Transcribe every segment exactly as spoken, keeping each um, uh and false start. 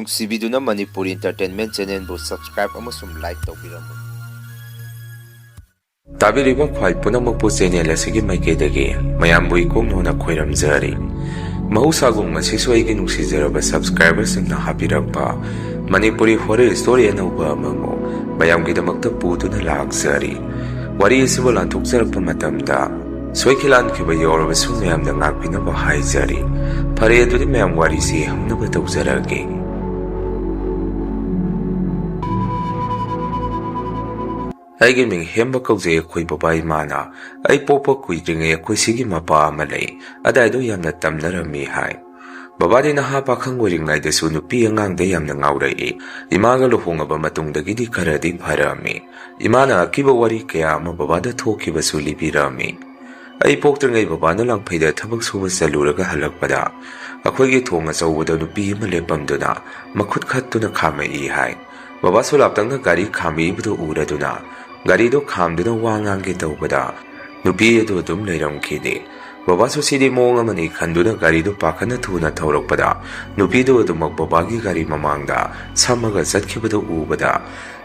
ꯅꯨꯡꯁꯤꯕꯤꯗꯨꯅ Manipuri Entertainment Channelꯕꯨ subscribe ꯑꯃꯁꯨꯡ like ꯇꯧꯕꯤꯔꯝꯃꯨ꯫ ꯇꯥꯕꯤꯔꯤꯕ ꯈ꯭ꯋꯥꯏ ꯄꯨꯝꯅꯃꯛꯄꯨ channel ꯑꯁꯤꯒꯤ ꯃꯥꯏꯀꯩꯗꯒꯤ ꯃꯌꯥꯝꯕꯨ ꯏꯀꯣꯛ ꯅꯧꯅ ꯈꯣꯏꯔꯝꯖꯔꯤ꯫ ꯃꯍꯧꯁꯥꯒꯨꯝ ꯉꯁꯤꯁꯨ ꯑꯩꯒꯤ ꯅꯨꯡꯁꯤꯖꯔꯕ subscriberꯁꯤꯡꯅ ꯍꯥꯞꯄꯤꯔꯛꯄ ꯃꯅꯤꯄꯨꯔꯤ horror story ꯑꯅꯧꯕ ꯑꯃꯕꯨ ꯃꯌꯥꯝꯒꯤꯗꯃꯛꯇ ꯄꯨꯗꯨꯅ ꯂꯥꯛꯆꯔꯤ꯫ ꯋꯥꯔꯤ ꯑꯁꯤꯕꯨ ꯂꯥꯟꯊꯣꯛꯆꯔꯛꯄ ꯃꯇꯝꯗ ꯁꯣꯏꯈꯤ ꯂꯥꯟꯈꯤꯕ ꯌꯥꯎꯔꯕꯁꯨ ꯃꯌꯥꯝꯅ ꯉꯥꯛꯄꯤꯅꯕ ꯍꯥꯏꯖꯔꯤ꯫ ꯐꯔꯦ, ꯑꯗꯨꯗꯤ ꯃꯌꯥꯝ ꯋꯥꯔꯤꯁꯤ ꯍꯧꯅꯕ ꯇꯧꯖꯔꯛꯑꯒꯦ꯫ ꯑꯩꯒꯤ ꯃꯤꯡ ꯍꯦꯝꯕ ꯀꯧꯖꯩ꯫ ꯑꯩꯈꯣꯏ ꯕꯕꯥ ꯏꯃꯥꯅ ꯑꯩ ꯄꯣꯛꯄ ꯀꯨꯏꯗ꯭ꯔꯤꯉꯩ ꯑꯩꯈꯣꯏ ꯁꯤꯒꯤ ꯃꯄꯥ ꯑꯃ ꯂꯩ, ꯑꯗꯥꯏꯗꯣ ꯌꯥꯝꯅ ꯇꯝꯅꯔꯝꯃꯤ ꯍꯥꯏ꯫ ꯕꯕꯥꯗꯤ ꯅꯍꯥ ꯄꯥꯈꯪ ꯑꯣꯏꯔꯤꯉꯩꯗꯁꯨ ꯅꯨꯄꯤ ꯑꯉꯥꯡꯗ ꯌꯥꯝꯅ ꯉꯥꯎꯔꯛꯏ꯫ ꯏꯃꯥꯒ ꯂꯨꯍꯣꯡꯉꯕ ꯃꯇꯨꯡꯗꯒꯤꯗꯤ ꯈꯔꯗꯤ ꯐꯔꯛꯑꯝꯃꯤ꯫ ꯏꯃꯥꯅ ꯑꯀꯤꯕ ꯋꯥꯔꯤ ꯀꯌꯥ ꯑꯃ ꯕꯕꯥꯗ ꯊꯣꯛꯈꯤꯕꯁꯨ ꯂꯤꯕꯤꯔꯛꯑꯝꯃꯤ꯫ ꯑꯩ ꯄꯣꯛꯇ꯭ꯔꯤꯉꯩ ꯕꯕꯥꯅ ꯂꯥꯡꯐꯩꯗ ꯊꯕꯛ ꯁꯨꯕ ꯆꯠꯂꯨꯔꯒ ꯍꯜꯂꯛꯄꯗ ꯑꯩꯈꯣꯏꯒꯤ ꯊꯣꯡ ꯑꯆꯧꯕꯗ ꯅꯨꯄꯤ ꯑꯃ ꯂꯦꯞꯄꯝꯗꯨꯅ ꯃꯈꯨꯠ ꯈꯠꯇꯨꯅ ꯈꯥꯝꯃꯛꯏ ꯍꯥꯏ꯫ ꯕꯕꯥꯁꯨ ꯂꯥꯞꯇꯛꯅ ꯒꯥꯔꯤ ꯈꯥꯝꯃꯛꯏꯕꯗꯨ ꯎꯔꯗꯨꯅ ꯒꯥꯔꯤꯗꯨ ꯈꯥꯝꯗꯨꯅ ꯋꯥ ꯉꯥꯡꯒꯦ ꯇꯧꯕꯗ ꯅꯨꯄꯤ ꯑꯗꯨ ꯑꯗꯨꯝ ꯂꯩꯔꯝꯈꯤꯗꯦ꯫ ꯕꯕꯥꯁꯨ ꯁꯤꯗꯤ ꯃꯑꯣꯡ ꯑꯃꯅꯤ ꯈꯟꯗꯨꯅ ꯒꯥꯔꯤꯗꯨ ꯄꯥꯈꯠꯅ ꯊꯨꯅ ꯊꯧꯔꯛꯄꯗ ꯅꯨꯄꯤꯗꯨ ꯑꯗꯨꯃꯛ ꯕꯕꯥꯒꯤ ꯒꯥꯔꯤ ꯃꯃꯥꯡꯗ ꯁꯝꯃꯒ ꯆꯠꯈꯤꯕꯗꯨ ꯎꯕꯗ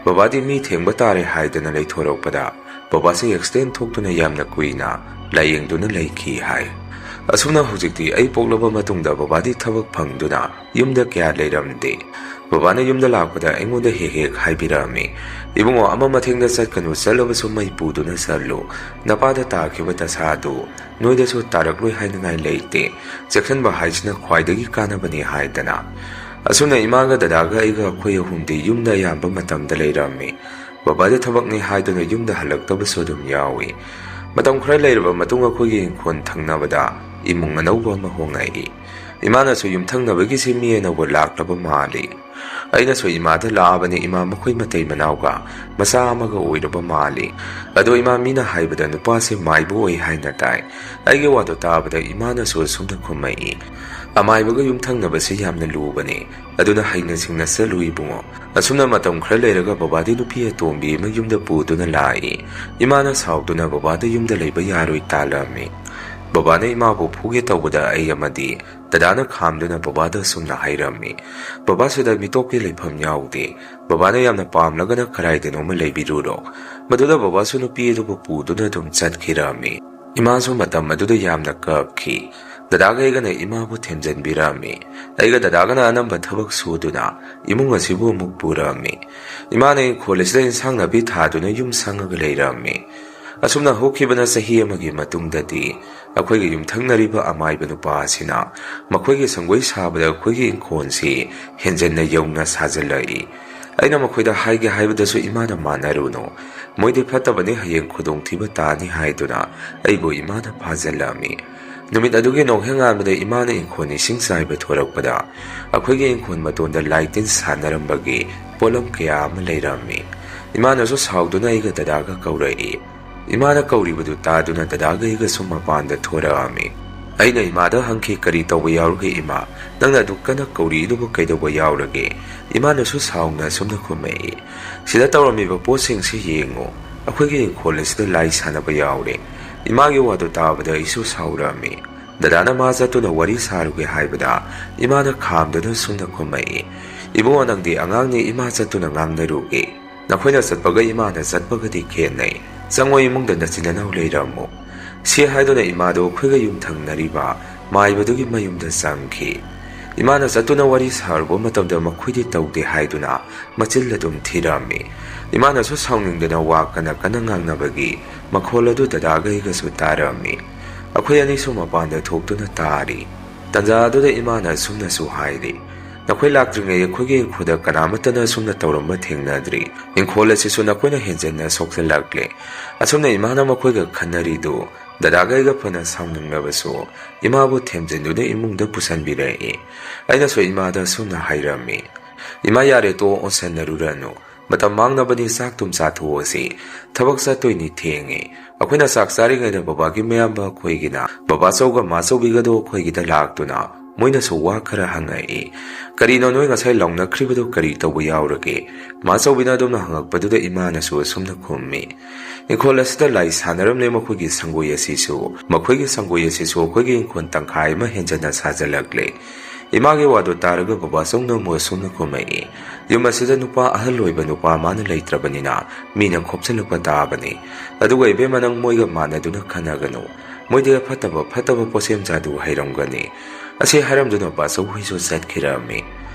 ꯕꯕꯥꯗꯤ ꯃꯤ ꯊꯦꯡꯕ ꯇꯥꯔꯦ ꯍꯥꯏꯗꯅ ꯂꯩꯊꯣꯔꯛꯄꯗ ꯕꯕꯥꯁꯤ accident ꯊꯣꯛꯇꯨꯅ ꯌꯥꯝꯅ ꯀꯨꯏꯅ ꯂꯥꯏꯌꯦꯡꯗꯨꯅ ꯂꯩꯈꯤ ꯍꯥꯏ꯫ ꯑꯁꯨꯝꯅ ꯍꯧꯖꯤꯛꯇꯤ ꯑꯩ ꯄꯣꯛꯂꯕ ꯃꯇꯨꯡꯗ ꯕꯕꯥꯗꯤ ꯊꯕꯛ ꯐꯪꯗꯨꯅ ꯌꯨꯝꯗ ꯀꯌꯥ ꯂꯩꯔꯝꯗꯦ꯫ ꯕꯕꯥꯅ ꯌꯨꯝꯗ ꯂꯥꯛꯄꯗ ꯑꯩꯉꯣꯟꯗ ꯍꯦꯛ ꯍꯦꯛ ꯍꯥꯏꯕꯤꯔꯛꯑꯝꯃꯤ, "ꯏꯕꯨꯡꯉꯣ, ꯑꯃ ꯃꯊꯦꯡꯗ ꯆꯠꯀꯅꯨ, ꯆꯠꯂꯕꯁꯨ ꯃꯩ ꯄꯨꯗꯨꯅ ꯆꯠꯂꯨ꯫ ꯅꯄꯥꯗ ꯇꯥꯈꯤꯕ ꯗꯁꯥꯗꯨ ꯅꯣꯏꯗꯁꯨ ꯇꯥꯔꯛꯂꯣꯏ ꯍꯥꯏꯅꯉꯥꯏ ꯂꯩꯇꯦ꯫ ꯆꯦꯛꯁꯤꯟꯕ ꯍꯥꯏꯁꯤꯅ ꯈ꯭ꯋꯥꯏꯗꯒꯤ ꯀꯥꯟꯅꯕꯅꯤ" ꯍꯥꯏꯗꯅ꯫ ꯑꯁꯨꯝꯅ ꯏꯃꯥꯒ ꯗꯗꯥꯒ ꯑꯩꯒ ꯑꯩꯈꯣꯏ ꯑꯍꯨꯝꯗꯤ ꯌꯨꯝꯗ ꯑꯌꯥꯝꯕ ꯃꯇꯝꯗ ꯂꯩꯔꯝꯃꯤ꯫ ꯕꯕꯥꯗꯤ ꯊꯕꯛꯅꯤ ꯍꯥꯏꯗꯨꯅ ꯌꯨꯝꯗ ꯍꯜꯂꯛꯇꯕꯁꯨ ꯑꯗꯨꯝ ꯌꯥꯎꯏ꯫ ꯃꯇꯝ ꯈꯔ ꯂꯩꯔꯕ ꯃꯇꯨꯡ ꯑꯩꯈꯣꯏꯒꯤ ꯏꯪꯈꯣꯜ ꯊꯪꯅꯕꯗ ꯏꯃꯨꯡ ꯑꯅꯧꯕ ꯑꯃ ꯍꯣꯡꯉꯛꯏ꯫ ꯏꯃꯥꯅꯁꯨ ꯌꯨꯝꯊꯪꯅꯕꯒꯤꯁꯤ ꯃꯤ ꯑꯅꯧꯕ ꯂꯥꯛꯂꯕ ꯃꯥꯜꯂꯤ꯫ ꯑꯩꯅꯁꯨ ꯏꯃꯥꯗ ꯂꯥꯛꯑꯕꯅꯤ, ꯏꯃꯥ ꯃꯈꯣꯏ ꯃꯇꯩ ꯃꯅꯥꯎꯒ ꯃꯆꯥ ꯑꯃꯒ ꯑꯣꯏꯔꯕ ꯃꯥꯜꯂꯤ꯫ ꯑꯗꯣ ꯏꯃꯥ, ꯃꯤꯅ ꯍꯥꯏꯕꯗ ꯅꯨꯄꯥꯁꯦ ꯃꯥꯏꯕ ꯑꯣꯏ ꯍꯥꯏꯅ ꯇꯥꯏ꯫ ꯑꯩꯒꯤ ꯋꯥꯗꯣ ꯇꯥꯕꯗ ꯏꯃꯥꯅꯁꯨ ꯑꯁꯨꯝꯅ ꯈꯨꯝꯃꯛꯏ, "ꯑꯃꯥꯏꯕꯒ ꯌꯨꯝꯊꯪꯅꯕꯁꯤ ꯌꯥꯝꯅ ꯂꯨꯕꯅꯤ, ꯑꯗꯨꯅ ꯍꯩꯅ ꯁꯤꯡꯅ ꯆꯠꯂꯨ ꯏꯕꯨꯡꯉꯣ"꯫ ꯑꯁꯨꯝꯅ ꯃꯇꯝ ꯈꯔ ꯂꯩꯔꯒ ꯕꯕꯥꯗꯤ ꯅꯨꯄꯤ ꯑꯇꯣꯝꯕꯤ ꯑꯃ ꯌꯨꯝꯗ ꯄꯨꯗꯨꯅ ꯂꯥꯛꯏ꯫ ꯏꯃꯥꯅ ꯁꯥꯎꯗꯨꯅ ꯕꯕꯥꯗ ꯌꯨꯝꯗ ꯂꯩꯕ ꯌꯥꯔꯣꯏ ꯇꯥꯜꯂꯝꯃꯤ꯫ ꯕꯕꯥꯅ ꯏꯃꯥꯕꯨ ꯐꯨꯒꯦ ꯇꯧꯕꯗ ꯑꯩ ꯑꯃꯗꯤ ꯗꯗꯥꯅ ꯈꯥꯝꯗꯨꯅ ꯕꯕꯥꯗ ꯑꯁꯨꯝꯅ ꯍꯥꯏꯔꯝꯃꯤ, "ꯕꯕꯥ, ꯁꯤꯗ ꯃꯤꯇꯣꯞꯀꯤ ꯂꯩꯐꯝ ꯌꯥꯎꯗꯦ꯫ ꯕꯕꯥꯅ ꯌꯥꯝꯅ ꯄꯥꯝꯂꯒꯅ ꯀꯗꯥꯏꯗꯅꯣꯃ ꯂꯩꯕꯤꯔꯨꯔꯣ꯫" ꯃꯗꯨꯗ ꯕꯕꯥꯁꯨ ꯅꯨꯄꯤ ꯑꯗꯨꯕꯨ ꯄꯨꯗꯨꯅ ꯑꯗꯨꯝ ꯆꯠꯈꯤꯔꯝꯃꯤ꯫ ꯏꯃꯥꯁꯨ ꯃꯇꯝ ꯑꯗꯨꯗ ꯌꯥꯝꯅ ꯀꯞꯈꯤ꯫ ꯗꯗꯥꯒ ꯑꯩꯒꯅ ꯏꯃꯥꯕꯨ ꯊꯦꯝꯖꯤꯟꯕꯤꯔꯝꯃꯤ꯫ ꯑꯩꯒ ꯗꯗꯥꯒꯅ ꯑꯅꯝꯕ ꯊꯕꯛ ꯁꯨꯗꯨꯅ ꯏꯃꯨꯡ ꯑꯁꯤꯕꯨ ꯑꯃꯨꯛ ꯄꯨꯔꯝꯃꯤ꯫ ꯏꯃꯥꯅ ꯏꯪꯈꯣꯜ ꯑꯁꯤꯗ ꯏꯟꯁꯥꯡ ꯅꯥꯄꯤ ꯊꯥꯗꯨꯅ ꯌꯨꯝ ꯁꯪꯉꯒ ꯂꯩꯔꯝꯃꯤ꯫ ꯑꯁꯨꯝꯅ ꯍꯧꯈꯤꯕꯅ ꯆꯍꯤ ꯑꯃꯒꯤ ꯃꯇꯨꯡꯗꯗꯤ ꯑꯩꯈꯣꯏꯒ ꯌꯨꯝꯊꯪꯅꯔꯤꯕ ꯑꯃꯥꯏꯕ ꯅꯨꯄꯥ ꯑꯁꯤꯅ ꯃꯈꯣꯏꯒꯤ ꯁꯪꯒꯣꯏ ꯁꯥꯕꯗ ꯑꯩꯈꯣꯏꯒꯤ ꯏꯪꯈꯣꯜꯁꯤ ꯍꯦꯟꯖꯟꯅ ꯌꯧꯅ ꯁꯥꯖꯤꯜꯂꯛꯏ꯫ ꯑꯩꯅ ꯃꯈꯣꯏꯗ ꯍꯥꯏꯒꯦ ꯍꯥꯏꯕꯗꯁꯨ ꯏꯃꯥꯅ ꯃꯥꯟꯅꯔꯨꯅꯨ, ꯃꯣꯏꯗꯤ ꯐꯠꯇꯕꯅꯤ, ꯍꯌꯦꯡ ꯈꯨꯗꯣꯡꯊꯤꯕ ꯇꯥꯅꯤ ꯍꯥꯏꯗꯨꯅ ꯑꯩꯕꯨ ꯏꯃꯥꯅ ꯐꯥꯖꯤꯜꯂꯝꯃꯤ꯫ ꯅꯨꯃꯤꯠ ꯑꯗꯨꯒꯤ ꯅꯣꯡꯍꯦꯛ ꯉꯥꯟꯕꯗ ꯏꯃꯥꯅ ꯏꯪꯈꯣꯜ ꯏꯁꯤꯡ ꯆꯥꯏꯕ ꯊꯣꯔꯛꯄꯗ ꯑꯩꯈꯣꯏꯒꯤ ꯏꯪꯈꯣꯜ ꯃꯇꯣꯟꯗ ꯂꯥꯏ ꯇꯤꯟ ꯁꯥꯟꯅꯔꯝꯕꯒꯤ ꯄꯣꯠꯂꯝ ꯀꯌꯥ ꯑꯃ ꯂꯩꯔꯝꯃꯤ꯫ ꯏꯃꯥꯅꯁꯨ ꯁꯥꯎꯗꯨꯅ ꯑꯩꯒ ꯗꯗꯥꯒ ꯀꯧꯔꯛꯏ꯫ ꯏꯃꯥꯅ ꯀꯧꯔꯤꯕꯗꯨ ꯇꯥꯗꯨꯅ ꯗꯗꯥꯒ ꯑꯩꯒꯁꯨ ꯃꯄꯥꯟꯗ ꯊꯣꯔꯛꯑꯝꯃꯤ꯫ ꯑꯩꯅ ꯏꯃꯥꯗ ꯍꯪꯈꯤ, "ꯀꯔꯤ ꯇꯧꯕ ꯌꯥꯎꯔꯒꯦ ꯏꯃꯥ? ꯅꯪꯅ ꯑꯗꯨꯛ ꯀꯟꯅ ꯀꯧꯔꯤꯗꯨꯕꯨ ꯀꯩꯗꯧꯕ ꯌꯥꯎꯔꯒꯦ?" ꯏꯃꯥꯅꯁꯨ ꯁꯥꯎꯅ ꯑꯁꯨꯝꯅ ꯈꯨꯝꯃꯛꯏ, "ꯁꯤꯗ ꯇꯧꯔꯝꯃꯤꯕ ꯄꯣꯠꯁꯤꯡꯁꯤ ꯌꯦꯡꯉꯨ꯫ ꯑꯩꯈꯣꯏꯒꯤ ꯏꯪꯈꯣꯜ ꯑꯁꯤꯗ ꯂꯥꯏ ꯁꯥꯟꯅꯕ ꯌꯥꯎꯔꯦ꯫" ꯏꯃꯥꯒꯤ ꯋꯥꯗꯨ ꯇꯥꯕꯗ ꯑꯩꯁꯨ ꯁꯥꯎꯔꯛꯑꯝꯃꯤ꯫ ꯗꯗꯥꯅ ꯃꯥ ꯆꯠꯇꯨꯅ ꯋꯥꯔꯤ ꯁꯥꯔꯨꯒꯦ ꯍꯥꯏꯕꯗ ꯏꯃꯥꯅ ꯈꯥꯝꯗꯨꯅ ꯁꯨꯝꯅ ꯈꯨꯝꯃꯛꯏ, "ꯏꯕꯨꯡꯉꯣ, ꯅꯪꯗꯤ ꯑꯉꯥꯡꯅꯤ, ꯏꯃꯥ ꯆꯠꯇꯨꯅ ꯉꯥꯡꯅꯔꯨꯒꯦ꯫ ꯅꯈꯣꯏꯅ ꯆꯠꯄꯒ ꯏꯃꯥꯅ ꯆꯠꯄꯒꯗꯤ ꯈꯦꯠꯅꯩ꯫ ꯆꯪꯉꯣ, ꯏꯃꯨꯡꯗ ꯅꯆꯤꯟ ꯅꯅꯥꯎ ꯂꯩꯔꯝꯃꯨ꯫" ꯁꯤ ꯍꯥꯏꯗꯨꯅ ꯏꯃꯥꯗꯨ ꯑꯩꯈꯣꯏꯒ ꯌꯨꯝꯊꯪꯅꯔꯤꯕ ꯃꯥꯏꯕꯗꯨꯒꯤ ꯃꯌꯨꯝꯗ ꯆꯪꯈꯤ꯫ ꯏꯃꯥꯅ ꯆꯠꯇꯨꯅ ꯋꯥꯔꯤ ꯁꯥꯔꯨꯕ ꯃꯇꯝꯗ ꯃꯈꯣꯏꯗꯤ ꯇꯧꯗꯦ ꯍꯥꯏꯗꯨꯅ ꯃꯆꯤꯜ ꯑꯗꯨꯝ ꯊꯤꯔꯝꯃꯤ꯫ ꯏꯃꯥꯅꯁꯨ ꯁꯥꯎꯅꯤꯡꯗꯅ ꯋꯥ ꯀꯟꯅ ꯀꯟꯅ ꯉꯥꯡꯅꯕꯒꯤ ꯃꯈꯣꯜ ꯑꯗꯨ ꯗꯗꯥꯒ ꯑꯩꯒꯁꯨ ꯇꯥꯔꯝꯃꯤ꯫ ꯑꯩꯈꯣꯏ ꯑꯅꯤꯁꯨ ꯃꯄꯥꯟꯗ ꯊꯣꯛꯇꯨꯅ ꯇꯥꯔꯤ꯫ ꯇꯟꯖꯥ ꯑꯗꯨꯗ ꯏꯃꯥꯅ ꯑꯁꯨꯝꯅꯁꯨ ꯍꯥꯏꯔꯤ, "ꯅꯈꯣꯏ ꯂꯥꯛꯇ꯭ꯔꯤꯉꯩ ꯑꯩꯈꯣꯏꯒꯤ ꯏꯪꯈꯣꯜꯗ ꯀꯅꯥꯃꯠꯇꯅ ꯑꯁꯨꯝꯅ ꯇꯧꯔꯝꯕ ꯊꯦꯡꯅꯗ꯭ꯔꯤ꯫ ꯏꯪꯈꯣꯜ ꯑꯁꯤꯁꯨ ꯅꯈꯣꯏꯅ ꯍꯦꯟꯖꯟꯅ ꯁꯣꯛꯆꯜꯂꯛꯂꯦ꯫" ꯑꯁꯨꯝꯅ ꯏꯃꯥꯅ ꯃꯈꯣꯏꯒ ꯈꯟꯅꯔꯤꯗꯨ ꯗꯗꯥꯒ ꯑꯩꯒ ꯐꯅ ꯁꯥꯎꯅꯤꯡꯂꯕꯁꯨ ꯏꯃꯥꯕꯨ ꯊꯦꯝꯖꯤꯟꯗꯨꯅ ꯏꯃꯨꯡꯗ ꯄꯨꯁꯤꯟꯕꯤꯔꯛꯏ꯫ ꯑꯩꯅꯁꯨ ꯏꯃꯥꯗ ꯑꯁꯨꯝꯅ ꯍꯥꯏꯔꯝꯃꯤ, "ꯏꯃꯥ, ꯌꯥꯔꯦ, ꯇꯣꯛꯑꯣ, ꯑꯣꯟꯁꯟꯅꯔꯨꯔꯅꯨ꯫ ꯃꯇꯝ ꯃꯥꯡꯅꯕꯅꯤ, ꯆꯥꯛ ꯇꯨꯝ ꯆꯥꯊꯣꯛꯑꯁꯤ꯫ ꯊꯕꯛ ꯆꯠꯇꯣꯏꯅꯤ, ꯊꯦꯡꯉꯦ꯫ ꯑꯩꯈꯣꯏꯅ ꯆꯥꯛ ꯆꯥꯔꯤꯉꯩꯗ ꯕꯕꯥꯒꯤ ꯃꯌꯥꯝꯕ ꯑꯩꯈꯣꯏꯒꯤꯅ ꯕꯕꯥꯆꯧꯒ ꯃꯥꯆꯧꯕꯤꯒꯗꯣ ꯑꯩꯈꯣꯏꯒꯤꯗ ꯂꯥꯛꯇꯨꯅ ꯃꯣꯏꯅꯁꯨ ꯋꯥ ꯈꯔ ꯍꯪꯉꯛꯏ꯫ "ꯀꯔꯤꯅꯣ ꯅꯣꯏ ꯉꯁꯥꯏ ꯂꯥꯎꯅꯈ꯭ꯔꯤꯕꯗꯨ ꯀꯔꯤ ꯇꯧꯕ ꯌꯥꯎꯔꯒꯦ?" ꯃꯥꯆꯧꯕꯤꯅ ꯑꯗꯨꯝꯅ ꯍꯪꯉꯛꯄꯗꯨꯗ ꯏꯃꯥꯅꯁꯨ ꯑꯁꯨꯝꯅ ꯈꯨꯝꯃꯤ, "ꯏꯪꯈꯣꯜ ꯑꯁꯤꯗ ꯂꯥꯏ ꯁꯥꯟꯅꯔꯝꯂꯦ ꯃꯈꯣꯏꯒꯤ ꯁꯪꯒꯣꯏ ꯑꯁꯤꯁꯨ꯫ ꯃꯈꯣꯏꯒꯤ ꯁꯪꯒꯣꯏ ꯑꯁꯤꯁꯨ ꯑꯩꯈꯣꯏꯒꯤ ꯏꯪꯈꯣꯜ ꯇꯪꯈꯥꯏ ꯑꯃ ꯍꯦꯟꯖꯟꯅ ꯁꯥꯖꯜꯂꯛꯂꯦ꯫" ꯏꯃꯥꯒꯤ ꯋꯥꯗꯨ ꯇꯥꯔꯒ ꯕꯕꯥꯆꯧꯅ ꯑꯃꯨꯛ ꯑꯁꯨꯝꯅ ꯈꯨꯝꯃꯛꯏ, "ꯌꯨꯝ ꯑꯁꯤꯗ ꯅꯨꯄꯥ ꯑꯍꯜ ꯑꯣꯏꯕ ꯅꯨꯄꯥ ꯑꯃꯅ ꯂꯩꯇ꯭ꯔꯕꯅꯤꯅ ꯃꯤꯅ ꯈꯣꯞꯆꯜꯂꯛꯄ ꯇꯥꯕꯅꯤ꯫ ꯑꯗꯨꯒ ꯏꯕꯦꯝꯃ, ꯅꯪ ꯃꯣꯏꯒ ꯃꯥꯟꯅꯗꯨꯅ ꯈꯟꯅꯒꯅꯨ꯫ ꯃꯣꯏꯗꯤ ꯑꯐꯠꯇꯕ ꯐꯠꯇꯕ ꯄꯣꯠꯁꯦꯝ ꯖꯥꯗꯨ ꯍꯩꯔꯝꯒꯅꯤ꯫" ꯑꯁꯤ ꯍꯥꯏꯔꯝꯗꯨꯅ ꯕꯥꯆꯧ ꯍꯣꯏꯁꯨ ꯆꯠꯈꯤꯔꯝꯃꯤ꯫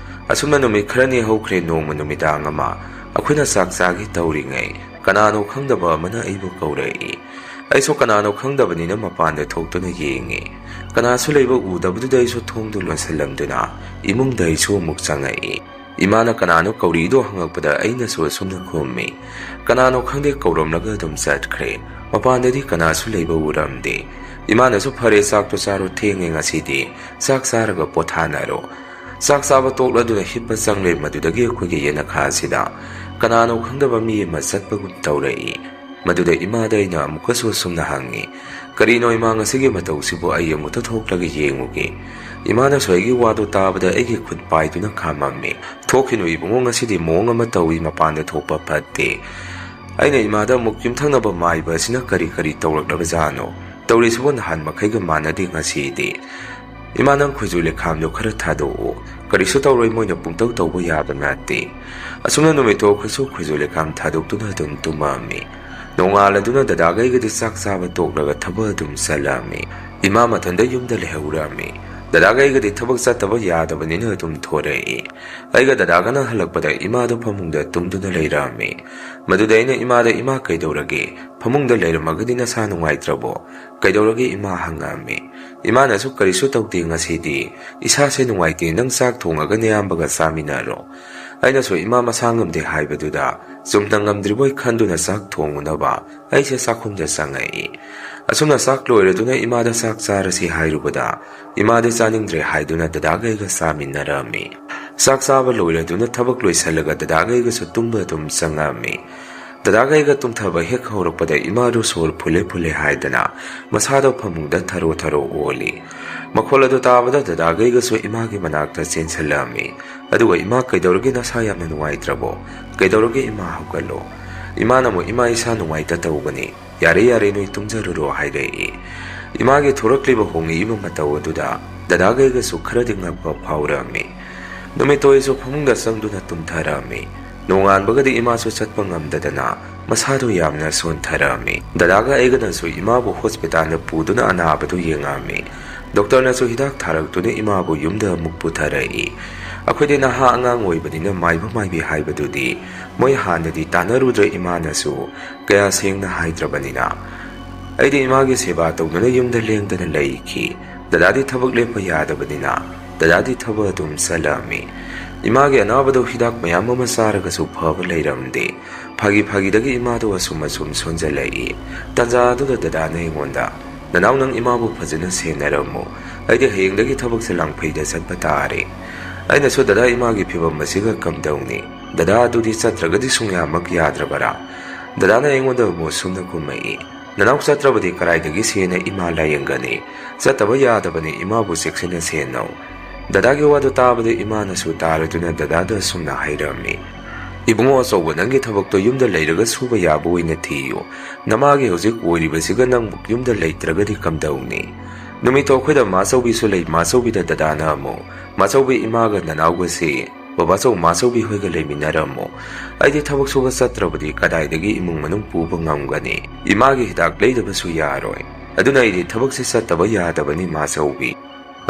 ꯑꯁꯨꯝꯅ ꯅꯨꯃꯤꯠ ꯈꯔꯅꯤ ꯍꯧꯈ꯭ꯔꯦ꯫ ꯅꯣꯡꯃ ꯅꯨꯃꯤꯗꯥꯡ ꯑꯃ ꯑꯩꯈꯣꯏꯅ ꯆꯥꯛ ꯆꯥꯒꯦ ꯇꯧꯔꯤꯉꯩ ꯀꯅꯥꯅꯣ ꯈꯪꯗꯕ ꯑꯃꯅ ꯑꯩꯕꯨ ꯀꯧꯔꯛꯏ꯫ ꯑꯩꯁꯨ ꯀꯅꯥꯅꯣ ꯈꯪꯗꯕꯅꯤꯅ ꯃꯄꯥꯟꯗ ꯊꯣꯛꯇꯨꯅ ꯌꯦꯡꯉꯤ꯫ ꯀꯅꯥꯁꯨ ꯂꯩꯕ ꯎꯗꯕꯗꯨꯗ ꯑꯩꯁꯨ ꯊꯣꯡꯗꯨ ꯂꯣꯟꯁꯤꯜꯂꯝꯗꯨꯅ ꯏꯃꯨꯡꯗ ꯑꯩꯁꯨ ꯑꯃꯨꯛ ꯆꯪꯉꯛꯏ꯫ ꯏꯃꯥꯅ ꯀꯅꯥꯅꯣ ꯀꯧꯔꯛꯏꯗꯣ ꯍꯪꯉꯛꯄꯗ ꯑꯩꯅꯁꯨ ꯑꯁꯨꯝꯅ ꯈꯨꯝꯃꯤ, "ꯀꯅꯥꯅꯣ ꯈꯪꯗꯦ, ꯀꯧꯔꯝꯂꯒ ꯑꯗꯨꯝ ꯆꯠꯈ꯭ꯔꯦ꯫ ꯃꯄꯥꯟꯗꯗꯤ ꯀꯅꯥꯁꯨ ꯂꯩꯕ ꯎꯔꯝꯗꯦ꯫" ꯏꯃꯥꯅꯁꯨ, "ꯐꯔꯦ, ꯆꯥꯛꯇꯣ ꯆꯥꯔꯣ, ꯊꯦꯡꯉꯦ ꯉꯁꯤꯗꯤ꯫ ꯆꯥꯛ ꯆꯥꯔꯒ ꯄꯣꯊꯥꯅꯔꯣ꯫" ꯆꯥꯛ ꯆꯥꯕ ꯇꯣꯛꯂꯗꯨꯅ ꯍꯤꯞꯄ ꯆꯪꯂꯦ꯫ ꯃꯗꯨꯗꯒꯤ ꯑꯩꯈꯣꯏꯒꯤ ꯌꯦꯅꯈꯥ ꯑꯁꯤꯗ ꯀꯅꯥꯅꯣ ꯈꯪꯗꯕ ꯃꯤ ꯑꯃ ꯆꯠꯄꯒꯨꯝ ꯇꯧꯔꯛꯏ꯫ ꯃꯗꯨꯗ ꯏꯃꯥꯗ ꯑꯩꯅ ꯑꯃꯨꯛꯀꯁꯨ ꯑꯁꯨꯝꯅ ꯍꯪꯉꯤ, "ꯀꯔꯤꯅꯣ ꯏꯃꯥ, ꯉꯁꯤꯒꯤ ꯃꯇꯧꯁꯤꯕꯨ? ꯑꯩ ꯑꯃꯨꯛꯇ ꯊꯣꯛꯂꯒ ꯌꯦꯡꯉꯨꯒꯦ꯫" ꯏꯃꯥꯅꯁꯨ ꯑꯩꯒꯤ ꯋꯥꯗꯨ ꯇꯥꯕꯗ ꯑꯩꯒꯤ ꯈꯨꯠ ꯄꯥꯏꯗꯨꯅ ꯈꯥꯝꯃꯝꯃꯤ꯫ "ꯊꯣꯛꯈꯤꯅꯨ ꯏꯕꯨꯡꯉꯣ, ꯉꯁꯤꯗꯤ ꯃꯑꯣꯡ ꯑꯃ ꯇꯧꯏ, ꯃꯄꯥꯟꯗ ꯊꯣꯛꯄ ꯐꯠꯇꯦ꯫" ꯑꯩꯅ ꯏꯃꯥꯗ ꯑꯃꯨꯛ ꯌꯨꯝꯊꯪꯅꯕ ꯃꯥꯏꯕ ꯑꯁꯤꯅ ꯀꯔꯤ ꯀꯔꯤ ꯇꯧꯔꯛꯂꯕꯖꯥꯠꯅꯣ? ꯇꯧꯔꯤꯁꯤꯕꯨ ꯅꯍꯥꯟ ꯃꯈꯩꯒ ꯃꯥꯟꯅꯗꯦ ꯉꯁꯤꯗꯤ꯫ "ꯏꯃꯥ, ꯅꯪ ꯈꯨꯖꯨ ꯂꯩꯈꯥꯝꯗꯣ ꯈꯔ ꯊꯥꯗꯣꯛꯎ꯫ ꯀꯔꯤꯁꯨ ꯇꯧꯔꯣꯏ, ꯃꯣꯏꯅ ꯄꯨꯡꯇꯧ ꯇꯧꯕ ꯌꯥꯕ ꯅꯠꯇꯦ꯫" ꯑꯁꯨꯝꯅ ꯅꯨꯃꯤꯠꯇꯣ ꯑꯩꯈꯣꯏꯁꯨ ꯈꯨꯖꯨ ꯂꯩꯈꯥꯝ ꯊꯥꯗꯣꯛꯇꯨꯅ ꯑꯗꯨꯝ ꯇꯨꯝꯃꯝꯃꯤ꯫ ꯅꯣꯡꯉꯥꯜꯂꯗꯨꯅ ꯗꯗꯥꯒ ꯑꯩꯒꯗꯤ ꯆꯥꯛ ꯆꯥꯕ ꯇꯣꯛꯂꯒ ꯊꯕꯛ ꯑꯗꯨꯝ ꯆꯠꯂꯝꯃꯤ꯫ ꯏꯃꯥ ꯃꯊꯟꯇ ꯌꯨꯝꯗ ꯂꯩꯍꯧꯔꯝꯃꯤ꯫ ꯗꯗꯥꯒ ꯑꯩꯒꯗꯤ ꯊꯕꯛ ꯆꯠꯇꯕ ꯌꯥꯗꯕꯅꯤꯅ ꯑꯗꯨꯝ ꯊꯣꯔꯛꯏ꯫ ꯑꯩꯒ ꯗꯗꯥꯒꯅ ꯍꯜꯂꯛꯄꯗ ꯏꯃꯥꯗꯣ ꯐꯃꯨꯡꯗ ꯇꯨꯝꯗꯨꯅ ꯂꯩꯔꯝꯃꯤ꯫ ꯃꯗꯨꯗ ꯑꯩꯅ ꯏꯃꯥꯗ, "ꯏꯃꯥ, ꯀꯩꯗꯧꯔꯒꯦ? ꯐꯃꯨꯡꯗ ꯂꯩꯔꯝꯃꯒꯗꯤ ꯅꯁꯥ ꯅꯨꯡꯉꯥꯏꯇ꯭ꯔꯕꯣ? ꯀꯩꯗꯧꯔꯒꯦ, ꯏꯃꯥ?" ꯍꯪꯉꯛꯑꯝꯃꯤ꯫ ꯏꯃꯥꯅꯁꯨ, "ꯀꯔꯤꯁꯨ ꯇꯧꯗꯦ ꯉꯁꯤꯗꯤ꯫ ꯏꯁꯥꯁꯦ ꯅꯨꯡꯉꯥꯏꯇꯦ, ꯅꯪ ꯆꯥꯛ ꯊꯣꯡꯉꯒ ꯅꯌꯥꯝꯕꯒ ꯆꯥꯃꯤꯟꯅꯔꯣ꯫" ꯑꯩꯅꯁꯨ ꯏꯃꯥ ꯃꯁꯥ ꯉꯝꯗꯦ ꯍꯥꯏꯕꯗꯨꯗ ꯆꯨꯝꯅ ꯉꯝꯗ꯭ꯔꯤꯕꯣꯏ ꯈꯟꯗꯨꯅ ꯆꯥꯛ ꯊꯣꯡꯉꯨꯅꯕ ꯑꯩꯁꯦ ꯆꯥꯛꯈꯨꯝꯗ ꯆꯪꯉꯛꯏ꯫ ꯑꯁꯨꯝꯅ ꯆꯥꯛ ꯂꯣꯏꯔꯗꯨꯅ ꯏꯃꯥꯗ ꯆꯥꯛ ꯆꯥꯔꯁꯤ ꯍꯥꯏꯔꯨꯕꯗ ꯏꯃꯥꯗꯤ ꯆꯥꯅꯤꯡꯗ꯭ꯔꯦ ꯍꯥꯏꯗꯨꯅ ꯗꯗꯥꯒ ꯑꯩꯒ ꯆꯥꯃꯤꯟꯅꯔꯝꯃꯤ꯫ ꯆꯥꯛ ꯆꯥꯕ ꯂꯣꯏꯔꯗꯨꯅ ꯊꯕꯛ ꯂꯣꯏꯁꯜꯂꯒ ꯗꯗꯥꯒ ꯑꯩꯒꯁꯨ ꯇꯨꯝꯕ ꯑꯗꯨꯝ ꯆꯪꯉꯛꯑꯝꯃꯤ꯫ ꯗꯗꯥꯒ ꯑꯩꯒ ꯇꯨꯝꯊꯕ ꯍꯦꯛ ꯍꯧꯔꯛꯄꯗ ꯏꯃꯥꯗꯨ ꯁꯣꯔ ꯐꯨꯜꯂꯦ ꯐꯨꯜꯂꯦ ꯍꯥꯏꯗꯅ ꯃꯁꯥꯗꯣ ꯐꯃꯨꯡꯗ ꯊꯔꯣ ꯊꯔꯣ ꯑꯣꯜꯂꯤ꯫ ꯃꯈꯣꯜ ꯑꯗꯨ ꯇꯥꯕꯗ ꯗꯗꯥꯒ ꯑꯩꯒꯁꯨ ꯏꯃꯥꯒꯤ ꯃꯅꯥꯛꯇ ꯆꯦꯟꯁꯤꯜꯂꯛꯑꯝꯃꯤ꯫ ꯑꯗꯨꯒ "ꯏꯃꯥ, ꯀꯩꯗꯧꯔꯒꯦ? ꯅꯁꯥ ꯌꯥꯝꯅ ꯅꯨꯡꯉꯥꯏꯇ꯭ꯔꯕꯣ? ꯀꯩꯗꯧꯔꯒꯦ ꯏꯃꯥ? ꯍꯧꯒꯠꯂꯣ!" ꯏꯃꯥꯅ ꯑꯃꯨꯛ, "ꯏꯃꯥ, ꯏꯁꯥ ꯅꯨꯡꯉꯥꯏꯇ ꯇꯧꯕꯅꯤ, ꯌꯥꯔꯦ ꯌꯥꯔꯦ, ꯅꯣꯏ ꯇꯨꯝꯖꯔꯨꯔꯣ" ꯍꯥꯏꯔꯛꯏ꯫ ꯏꯃꯥꯒꯤ ꯊꯣꯔꯛꯂꯤꯕ ꯍꯣꯡꯉꯛꯏꯕ ꯃꯇꯧ ꯑꯗꯨꯗ ꯗꯗꯥꯒ ꯑꯩꯒꯁꯨ ꯈꯔꯗꯤ ꯉꯛꯄ ꯐꯥꯎꯔꯛꯑꯝꯃꯤ꯫ ꯅꯨꯃꯤꯠꯇꯣ ꯑꯩꯁꯨ ꯐꯃꯨꯡꯗ ꯆꯪꯗꯨꯅ ꯇꯨꯝꯊꯔꯛꯑꯝꯃꯤ꯫ ꯅꯣꯡꯉꯥꯟꯕꯒꯗꯤ ꯏꯃꯥꯁꯨ ꯆꯠꯄ ꯉꯝꯗꯗꯅ ꯃꯁꯥꯗꯨ ꯌꯥꯝꯅ ꯁꯣꯟꯊꯔꯛꯑꯝꯃꯤ꯫ ꯗꯗꯥꯒ ꯑꯩꯒꯅꯁꯨ ꯏꯃꯥꯕꯨ ꯍꯣꯁꯄꯤꯇꯥꯜꯗ ꯄꯨꯗꯨꯅ ꯑꯅꯥꯕꯗꯨ ꯌꯦꯡꯉꯛꯑꯝꯃꯤ꯫ ꯗꯣꯛꯇꯔꯅꯁꯨ ꯍꯤꯗꯥꯛ ꯊꯥꯔꯛꯇꯨꯅ ꯏꯃꯥꯕꯨ ꯌꯨꯝꯗ ꯑꯃꯨꯛ ꯄꯨꯊꯔꯛꯏ꯫ ꯑꯩꯈꯣꯏꯗꯤ ꯅꯍꯥ ꯑꯉꯥꯡ ꯑꯣꯏꯕꯅꯤꯅ ꯃꯥꯏꯕ ꯃꯥꯏꯕꯤ ꯍꯥꯏꯕꯗꯨꯗꯤ ꯃꯣꯏ ꯍꯥꯟꯅꯗꯤ ꯇꯥꯟꯅꯔꯨꯗ꯭ꯔꯦ, ꯏꯃꯥꯅꯁꯨ ꯀꯌꯥ ꯁꯦꯡꯅ ꯍꯥꯏꯗ꯭ꯔꯕꯅꯤꯅ꯫ ꯑꯩꯗꯤ ꯏꯃꯥꯒꯤ ꯁꯦꯕꯥ ꯇꯧꯗꯨꯅ ꯌꯨꯝꯗ ꯂꯦꯡꯗꯅ ꯂꯩꯈꯤ꯫ ꯗꯗꯥꯗꯤ ꯊꯕꯛ ꯂꯦꯞꯄ ꯌꯥꯗꯕꯅꯤꯅ ꯗꯗꯥꯗꯤ ꯊꯕꯛ ꯑꯗꯨꯝ ꯆꯠꯂꯝꯃꯤ꯫ ꯏꯃꯥꯒꯤ ꯑꯅꯥꯕꯗꯨ ꯍꯤꯗꯥꯛ ꯃꯌꯥꯝ ꯑꯃ ꯆꯥꯔꯒꯁꯨ ꯐꯕ ꯂꯩꯔꯝꯗꯦ꯫ ꯐꯥꯒꯤ ꯐꯥꯒꯤꯗꯒꯤ ꯏꯃꯥꯗꯨ ꯑꯁꯨꯝ ꯑꯁꯨꯝ ꯁꯣꯟꯖꯜꯂꯛꯏ꯫ ꯇꯥꯟꯖꯥ ꯑꯗꯨꯗ ꯗꯗꯥꯅ ꯑꯩꯉꯣꯟꯗ, "ꯅꯅꯥꯎ, ꯅꯪ ꯏꯃꯥꯕꯨ ꯐꯖꯅ ꯁꯦꯟꯅꯔꯝꯃꯨ꯫ ꯑꯩꯗꯤ ꯍꯌꯦꯡꯗꯒꯤ ꯊꯕꯛꯁꯦ ꯂꯥꯡꯐꯩꯗ ꯆꯠꯄ ꯇꯥꯔꯦ꯫" ꯑꯩꯅꯁꯨ, "ꯗꯗꯥ, ꯏꯃꯥꯒꯤ ꯐꯤꯕꯝ ꯑꯁꯤꯒ ꯀꯝꯗꯧꯅꯤ? ꯗꯗꯥ ꯑꯗꯨꯗꯤ ꯆꯠꯇ꯭ꯔꯒꯗꯤ ꯁꯨꯡꯌꯥꯃꯛ ꯌꯥꯗ꯭ꯔꯕꯔꯥ?" ꯗꯗꯥꯅ ꯑꯩꯉꯣꯟꯗ ꯑꯃꯨꯛ ꯁꯨꯝꯅ ꯈꯨꯝꯃꯛꯏ, "ꯅꯅꯥꯎ ꯆꯠꯇ꯭ꯔꯕꯗꯤ ꯀꯗꯥꯏꯗꯒꯤ ꯁꯦꯟꯅ ꯏꯃꯥ ꯂꯥꯌꯦꯡꯒꯅꯤ? ꯆꯠꯇꯕ ꯌꯥꯗꯕꯅꯤ, ꯏꯃꯥꯕꯨ ꯆꯦꯛꯁꯤꯟꯅ ꯁꯦꯟꯅꯧ꯫" ꯗꯗꯥꯒꯤ ꯋꯥꯗꯨ ꯇꯥꯕꯗ ꯏꯃꯥꯅꯁꯨ ꯇꯥꯔꯗꯨꯅ ꯗꯗꯥꯗ ꯑꯁꯨꯝꯅ ꯍꯥꯏꯔꯝꯃꯤ, "ꯏꯕꯨꯡꯉꯣ ꯑꯆꯧꯕ, ꯅꯪꯒꯤ ꯊꯕꯛꯇꯣ ꯌꯨꯝꯗ ꯂꯩꯔꯒ ꯁꯨꯕ ꯌꯥꯕ ꯑꯣꯏꯅ ꯊꯤꯌꯨ꯫ ꯅꯃꯥꯒꯤ ꯍꯧꯖꯤꯛ ꯑꯣꯏꯔꯤꯕꯁꯤꯒ ꯅꯪ ꯌꯨꯝꯗ ꯂꯩꯇ꯭ꯔꯒꯗꯤ ꯀꯝꯗꯧꯅꯤ?" ꯅꯨꯃꯤꯠꯇꯣ ꯑꯩꯈꯣꯏꯗ ꯃꯥꯆꯧꯕꯤꯁꯨ ꯂꯩ꯫ ꯃꯥꯆꯧꯕꯤꯗ ꯗꯗꯥꯅ ꯑꯃꯨꯛ, "ꯃꯥꯆꯧꯕꯤ, ꯏꯃꯥꯒ ꯅꯅꯥꯎꯒꯁꯤ ꯕꯕꯥꯆꯧ ꯃꯥꯆꯧꯕꯤ ꯍꯣꯏꯒ ꯂꯩꯃꯤꯟꯅꯔꯝꯃꯣ꯫ ꯑꯩꯗꯤ ꯊꯕꯛ ꯁꯨꯕ ꯆꯠꯇ꯭ꯔꯕꯗꯤ ꯀꯗꯥꯏꯗꯒꯤ ꯏꯃꯨꯡ ꯃꯅꯨꯡ ꯄꯨꯕ ꯉꯝꯒꯅꯤ? ꯏꯃꯥꯒꯤ ꯍꯤꯗꯥꯛ ꯂꯩꯗꯕꯁꯨ ꯌꯥꯔꯣꯏ꯫ ꯑꯗꯨꯅ ꯑꯩꯗꯤ ꯊꯕꯛꯁꯤ ꯆꯠꯇꯕ ꯌꯥꯗꯕꯅꯤ, ꯃꯥꯆꯧꯕꯤ꯫"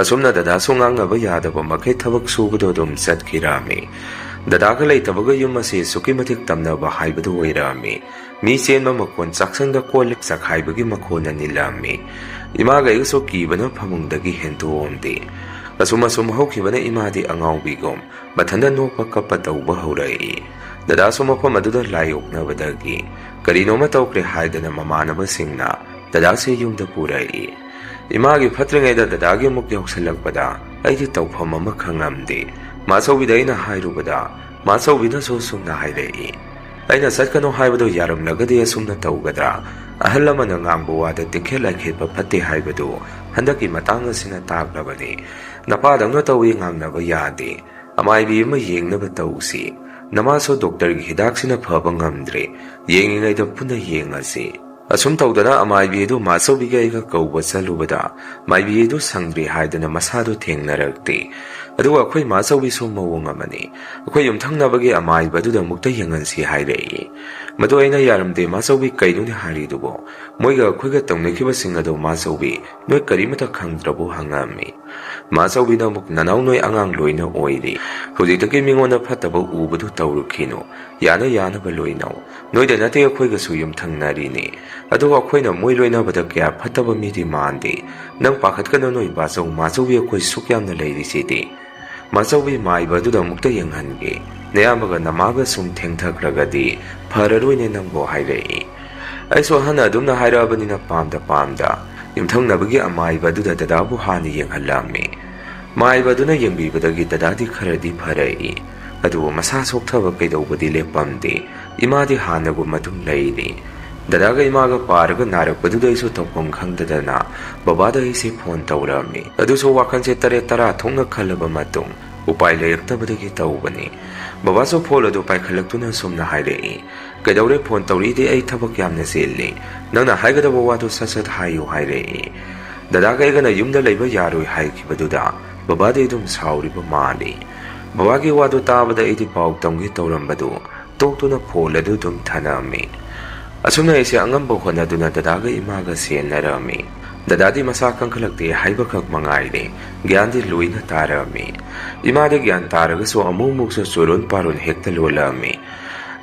ꯑꯁꯨꯝꯅ ꯗꯗꯥꯁꯨ ꯉꯥꯡꯅꯕ ꯌꯥꯗꯕ ꯃꯈꯩ ꯊꯕꯛ ꯁꯨꯕꯗꯣ ꯑꯗꯨꯝ ꯆꯠꯈꯤꯔꯝꯃꯤ꯫ ꯗꯗꯥꯒ ꯂꯩꯇꯕꯒ ꯌꯨꯝ ꯑꯁꯤ ꯑꯁꯨꯛꯀꯤ ꯃꯇꯤꯛ ꯇꯝꯅꯕ ꯍꯥꯏꯕꯗꯨ ꯑꯣꯏꯔꯝꯃꯤ꯫ ꯃꯤ ꯆꯦꯟꯕ ꯃꯈꯣꯟ, ꯆꯥꯛꯁꯪꯗ ꯀꯣꯜ ꯂꯤꯛ ꯆꯈꯥꯏꯕꯒꯤ ꯃꯈꯣꯟꯅ ꯅꯤꯜꯂꯝꯃꯤ꯫ ꯏꯃꯥꯒ ꯑꯩꯒꯁꯨ ꯀꯤꯕꯅ ꯐꯃꯨꯡꯗꯒꯤ ꯍꯦꯟꯗꯣꯛꯑꯝꯗꯦ꯫ ꯑꯁꯨꯝ ꯑꯁꯨꯝ ꯍꯧꯈꯤꯕꯅ ꯏꯃꯥꯗꯤ ꯑꯉꯥꯎꯕꯤꯒꯨꯝ ꯃꯊꯟꯇ ꯅꯣꯛꯄ ꯀꯞꯄ ꯇꯧꯕ ꯍꯧꯔꯛꯏ꯫ ꯗꯗꯥꯁꯨ ꯃꯐꯝ ꯑꯗꯨꯗ ꯂꯥꯏ ꯑꯣꯛꯅꯕꯗꯒꯤ ꯀꯔꯤꯅꯣꯃ ꯇꯧꯈ꯭ꯔꯦ ꯍꯥꯏꯗꯅ ꯃꯃꯥꯟꯅꯕꯁꯤꯡꯅ ꯗꯗꯥꯁꯦ ꯌꯨꯝꯗ ꯄꯨꯔꯛꯏ꯫ ꯏꯃꯥꯒꯤ ꯐꯠꯇ꯭ꯔꯤꯉꯩꯗ ꯗꯗꯥꯒꯤ ꯑꯃꯨꯛ ꯌꯥꯎꯁꯜꯂꯛꯄꯗ ꯑꯩꯗꯤ ꯇꯧꯐꯝ ꯑꯃ ꯈꯪꯉꯝꯗꯦ꯫ ꯃꯥꯆꯧꯕꯤꯗ ꯑꯩꯅ ꯍꯥꯏꯔꯨꯕꯗ ꯃꯥꯆꯧꯕꯤꯅꯁꯨ ꯁꯨꯝꯅ ꯍꯥꯏꯔꯛꯏ, ꯑꯩꯅ ꯆꯠꯀꯅꯨ ꯍꯥꯏꯕꯗꯨ ꯌꯥꯔꯝꯂꯒꯗꯤ ꯑꯁꯨꯝꯅ ꯇꯧꯒꯗ꯭ꯔꯥ? ꯑꯍꯜ ꯑꯃꯅ ꯉꯥꯡꯕ ꯋꯥꯗ ꯇꯤꯛꯈꯦꯠ ꯂꯥꯏꯈꯦꯠꯄ ꯐꯠꯇꯦ ꯍꯥꯏꯕꯗꯨ ꯍꯟꯗꯛꯀꯤ ꯃꯇꯥꯡ ꯑꯁꯤꯅ ꯇꯥꯛꯂꯕꯅꯤ꯫ ꯅꯄꯥꯗꯧꯅ ꯇꯧꯏ ꯉꯥꯡꯅꯕ ꯌꯥꯗꯦ꯫ ꯑꯃꯥꯏꯕꯤ ꯑꯃ ꯌꯦꯡꯅꯕ ꯇꯧꯁꯤ꯫ ꯅꯃꯥꯁꯨ ꯗꯣꯛꯇꯔꯒꯤ ꯍꯤꯗꯥꯛꯁꯤꯅ ꯐꯕ ꯉꯝꯗ꯭ꯔꯦ꯫ ꯌꯦꯡꯉꯤꯉꯩꯗ ꯄꯨꯟꯅ ꯌꯦꯡꯉꯁꯤ꯫ ꯑꯁꯨꯝ ꯇꯧꯗꯅ ꯑꯃꯥꯏꯕꯤ ꯑꯗꯨ ꯃꯥꯆꯧꯕꯤꯒ ꯑꯩꯒ ꯀꯧꯕ ꯆꯠꯂꯨꯕꯗ ꯃꯥꯏꯕꯤ ꯑꯗꯨ ꯁꯪꯗ꯭ꯔꯤ ꯍꯥꯏꯗꯅ ꯃꯁꯥꯗꯨ ꯊꯦꯡꯅꯔꯛꯇꯦ꯫ ꯑꯗꯨꯒ ꯑꯩꯈꯣꯏ ꯃꯥꯆꯧꯕꯤꯁꯨ ꯃꯑꯣꯡ ꯑꯃꯅꯤ꯫ ꯑꯩꯈꯣꯏ ꯌꯨꯝꯊꯪꯅꯕꯒꯤ ꯑꯃꯥꯏꯕ ꯑꯗꯨꯗ ꯑꯃꯨꯛꯇ ꯌꯦꯡꯍꯟꯁꯤ ꯍꯥꯏꯔꯛꯏ꯫ ꯃꯗꯨ ꯑꯩꯅ ꯌꯥꯔꯝꯗꯦ꯫ "ꯃꯥꯆꯧꯕꯤ, ꯀꯩꯅꯣꯅꯦ ꯍꯥꯏꯔꯤꯗꯨꯕꯣ? ꯃꯣꯏꯒ ꯑꯩꯈꯣꯏꯒ ꯇꯧꯅꯈꯤꯕꯁꯤꯡ ꯑꯗꯨ ꯃꯥꯆꯧꯕꯤ, ꯅꯣꯏ ꯀꯔꯤꯃꯇ ꯈꯪꯗ꯭ꯔꯕꯣ?" ꯍꯪꯉꯝꯃꯤ꯫ ꯃꯥꯆꯧꯕꯤꯅ ꯑꯃꯨꯛ, "ꯅꯅꯥꯎ ꯅꯣꯏ ꯑꯉꯥꯡ ꯂꯣꯏꯅ ꯑꯣꯏꯔꯤ꯫ ꯍꯧꯖꯤꯛꯇꯒꯤ ꯃꯤꯉꯣꯟꯗ ꯐꯠꯇꯕ ꯎꯕꯗꯨ ꯇꯧꯔꯨꯈꯤꯅꯨ꯫ ꯌꯥꯅ ꯌꯥꯅꯕ ꯂꯣꯏꯅꯧ꯫ ꯅꯣꯏꯗ ꯅꯠꯇꯦ, ꯑꯩꯈꯣꯏꯒꯁꯨ ꯌꯨꯝꯊꯪꯅꯔꯤꯅꯤ꯫ ꯑꯗꯨꯒ ꯑꯩꯈꯣꯏꯅ ꯃꯣꯏ ꯂꯣꯏꯅꯕꯗ ꯀꯌꯥ ꯐꯠꯇꯕ ꯃꯤꯗꯤ ꯃꯥꯟꯗꯦ꯫ ꯅꯪ ꯄꯥꯈꯠꯀꯅꯨ, ꯅꯣꯏ ꯕꯥꯆꯧ ꯃꯥꯆꯧꯕꯤ ꯑꯩꯈꯣꯏ ꯁꯨꯛ ꯌꯥꯝꯅ ꯂꯩꯔꯤꯁꯤꯗꯤ꯫ ꯃꯥꯆꯧꯕꯤ, ꯃꯥꯏꯕ ꯑꯗꯨꯗ ꯑꯃꯨꯛꯇ ꯌꯦꯡꯍꯟꯒꯦ꯫ ꯅꯌꯥꯝꯕꯒ ꯅꯃꯥꯒ ꯁꯨꯝ ꯊꯦꯡꯊꯈ꯭ꯔꯒꯗꯤ ꯐꯔꯔꯣꯏꯅꯦ ꯅꯪꯕꯨ" ꯍꯥꯏꯔꯛꯏ꯫ ꯑꯩꯁꯨ ꯑꯍꯟ ꯑꯗꯨꯝꯅ ꯍꯥꯏꯔꯛꯑꯕꯅꯤꯅ ꯄꯥꯝꯗ ꯄꯥꯝꯗ ꯌꯨꯝꯊꯪꯅꯕꯒꯤ ꯑꯃꯥꯏꯕ ꯑꯗꯨꯗ ꯗꯗꯥꯕꯨ ꯍꯥꯟꯅ ꯌꯦꯡꯍꯜꯂꯝꯃꯤ꯫ ꯃꯥꯏꯕ ꯑꯗꯨꯅ ꯌꯦꯡꯕꯤꯕꯗꯒꯤ ꯗꯗꯥꯗꯤ ꯈꯔꯗꯤ ꯐꯔꯛꯏ꯫ ꯑꯗꯨꯕꯨ ꯃꯁꯥ ꯁꯣꯛꯊꯕ ꯀꯩꯗꯧꯕꯗꯤ ꯂꯦꯞꯄꯝꯗꯦ꯫ ꯏꯃꯥꯗꯤ ꯍꯥꯟꯅꯒꯨꯝ ꯑꯗꯨꯝ ꯂꯩꯔꯤ꯫ ꯗꯗꯥꯒ ꯏꯃꯥꯒ ꯄꯥꯔꯒ ꯅꯥꯔꯛꯄꯗꯨꯗ ꯑꯩꯁꯨ ꯇꯧꯐꯝ ꯈꯪꯗꯗꯅ ꯕꯕꯥꯗ ꯑꯩꯁꯦ ꯐꯣꯟ ꯇꯧꯔꯝꯃꯤ꯫ ꯑꯗꯨꯁꯨ ꯋꯥꯈꯜꯁꯦ ꯇꯔꯦꯠ ꯇꯔꯥ ꯊꯣꯛꯅ ꯈꯜꯂꯕ ꯃꯇꯨꯡ ꯎꯄꯥꯏ ꯂꯩꯔꯛꯇꯕꯗꯒꯤ ꯇꯧꯕꯅꯤ꯫ ꯕꯕꯥꯁꯨ ꯐꯣꯟ ꯑꯗꯨ ꯄꯥꯏꯈꯠꯂꯛꯇꯨꯅ ꯑꯁꯨꯝꯅ ꯍꯥꯏꯔꯛꯏ, "ꯀꯩꯗꯧꯔꯦ ꯐꯣꯟ ꯇꯧꯔꯛꯏꯗꯤ? ꯑꯩ ꯊꯕꯛ ꯌꯥꯝꯅ ꯆꯤꯜꯂꯤ꯫ ꯅꯪꯅ ꯍꯥꯏꯒꯗꯕ ꯋꯥꯗꯨ ꯁꯠ ꯁꯠ ꯍꯥꯏꯌꯨ" ꯍꯥꯏꯔꯛꯏ꯫ ꯗꯗꯥꯒ ꯑꯩꯒꯅ ꯌꯨꯝꯗ ꯂꯩꯕ ꯌꯥꯔꯣꯏ ꯍꯥꯏꯈꯤꯕꯗꯨꯗ ꯕꯕꯥꯗꯤ ꯑꯗꯨꯝ ꯁꯥꯎꯔꯤꯕ ꯃꯥꯜꯂꯤ꯫ ꯕꯕꯥꯒꯤ ꯋꯥꯗꯨ ꯇꯥꯕꯗ ꯑꯩꯗꯤ ꯄꯥꯎ ꯇꯝꯒꯦ ꯇꯧꯔꯝꯕꯗꯨ ꯇꯣꯛꯇꯨꯅ ꯐꯣꯟ ꯑꯗꯨ ꯑꯗꯨꯝ ꯊꯅꯝꯃꯤ꯫ ꯑꯁꯨꯝꯅ ꯑꯩꯁꯦ ꯑꯉꯝꯕ ꯍꯣꯠꯅꯗꯨꯅ ꯗꯗꯥꯒ ꯏꯃꯥꯒ ꯁꯦꯟꯅꯔꯝꯃꯤ꯫ ꯗꯗꯥꯗꯤ ꯃꯁꯥ ꯀꯟꯈꯠꯂꯛꯇꯦ ꯍꯥꯏꯕꯈꯛ ꯃꯉꯥꯏꯔꯦ, ꯒ꯭ꯌꯥꯟꯗꯤ ꯂꯣꯏꯅ ꯇꯥꯔꯝꯃꯤ꯫ ꯏꯃꯥꯗꯤ ꯒ꯭ꯌꯥꯟ ꯇꯥꯔꯒꯁꯨ ꯑꯃꯨꯛ ꯑꯃꯨꯛꯁꯨ ꯆꯨꯔꯣꯟ ꯄꯥꯔꯣꯟ ꯍꯦꯛꯇ ꯂꯣꯜꯂꯝꯃꯤ꯫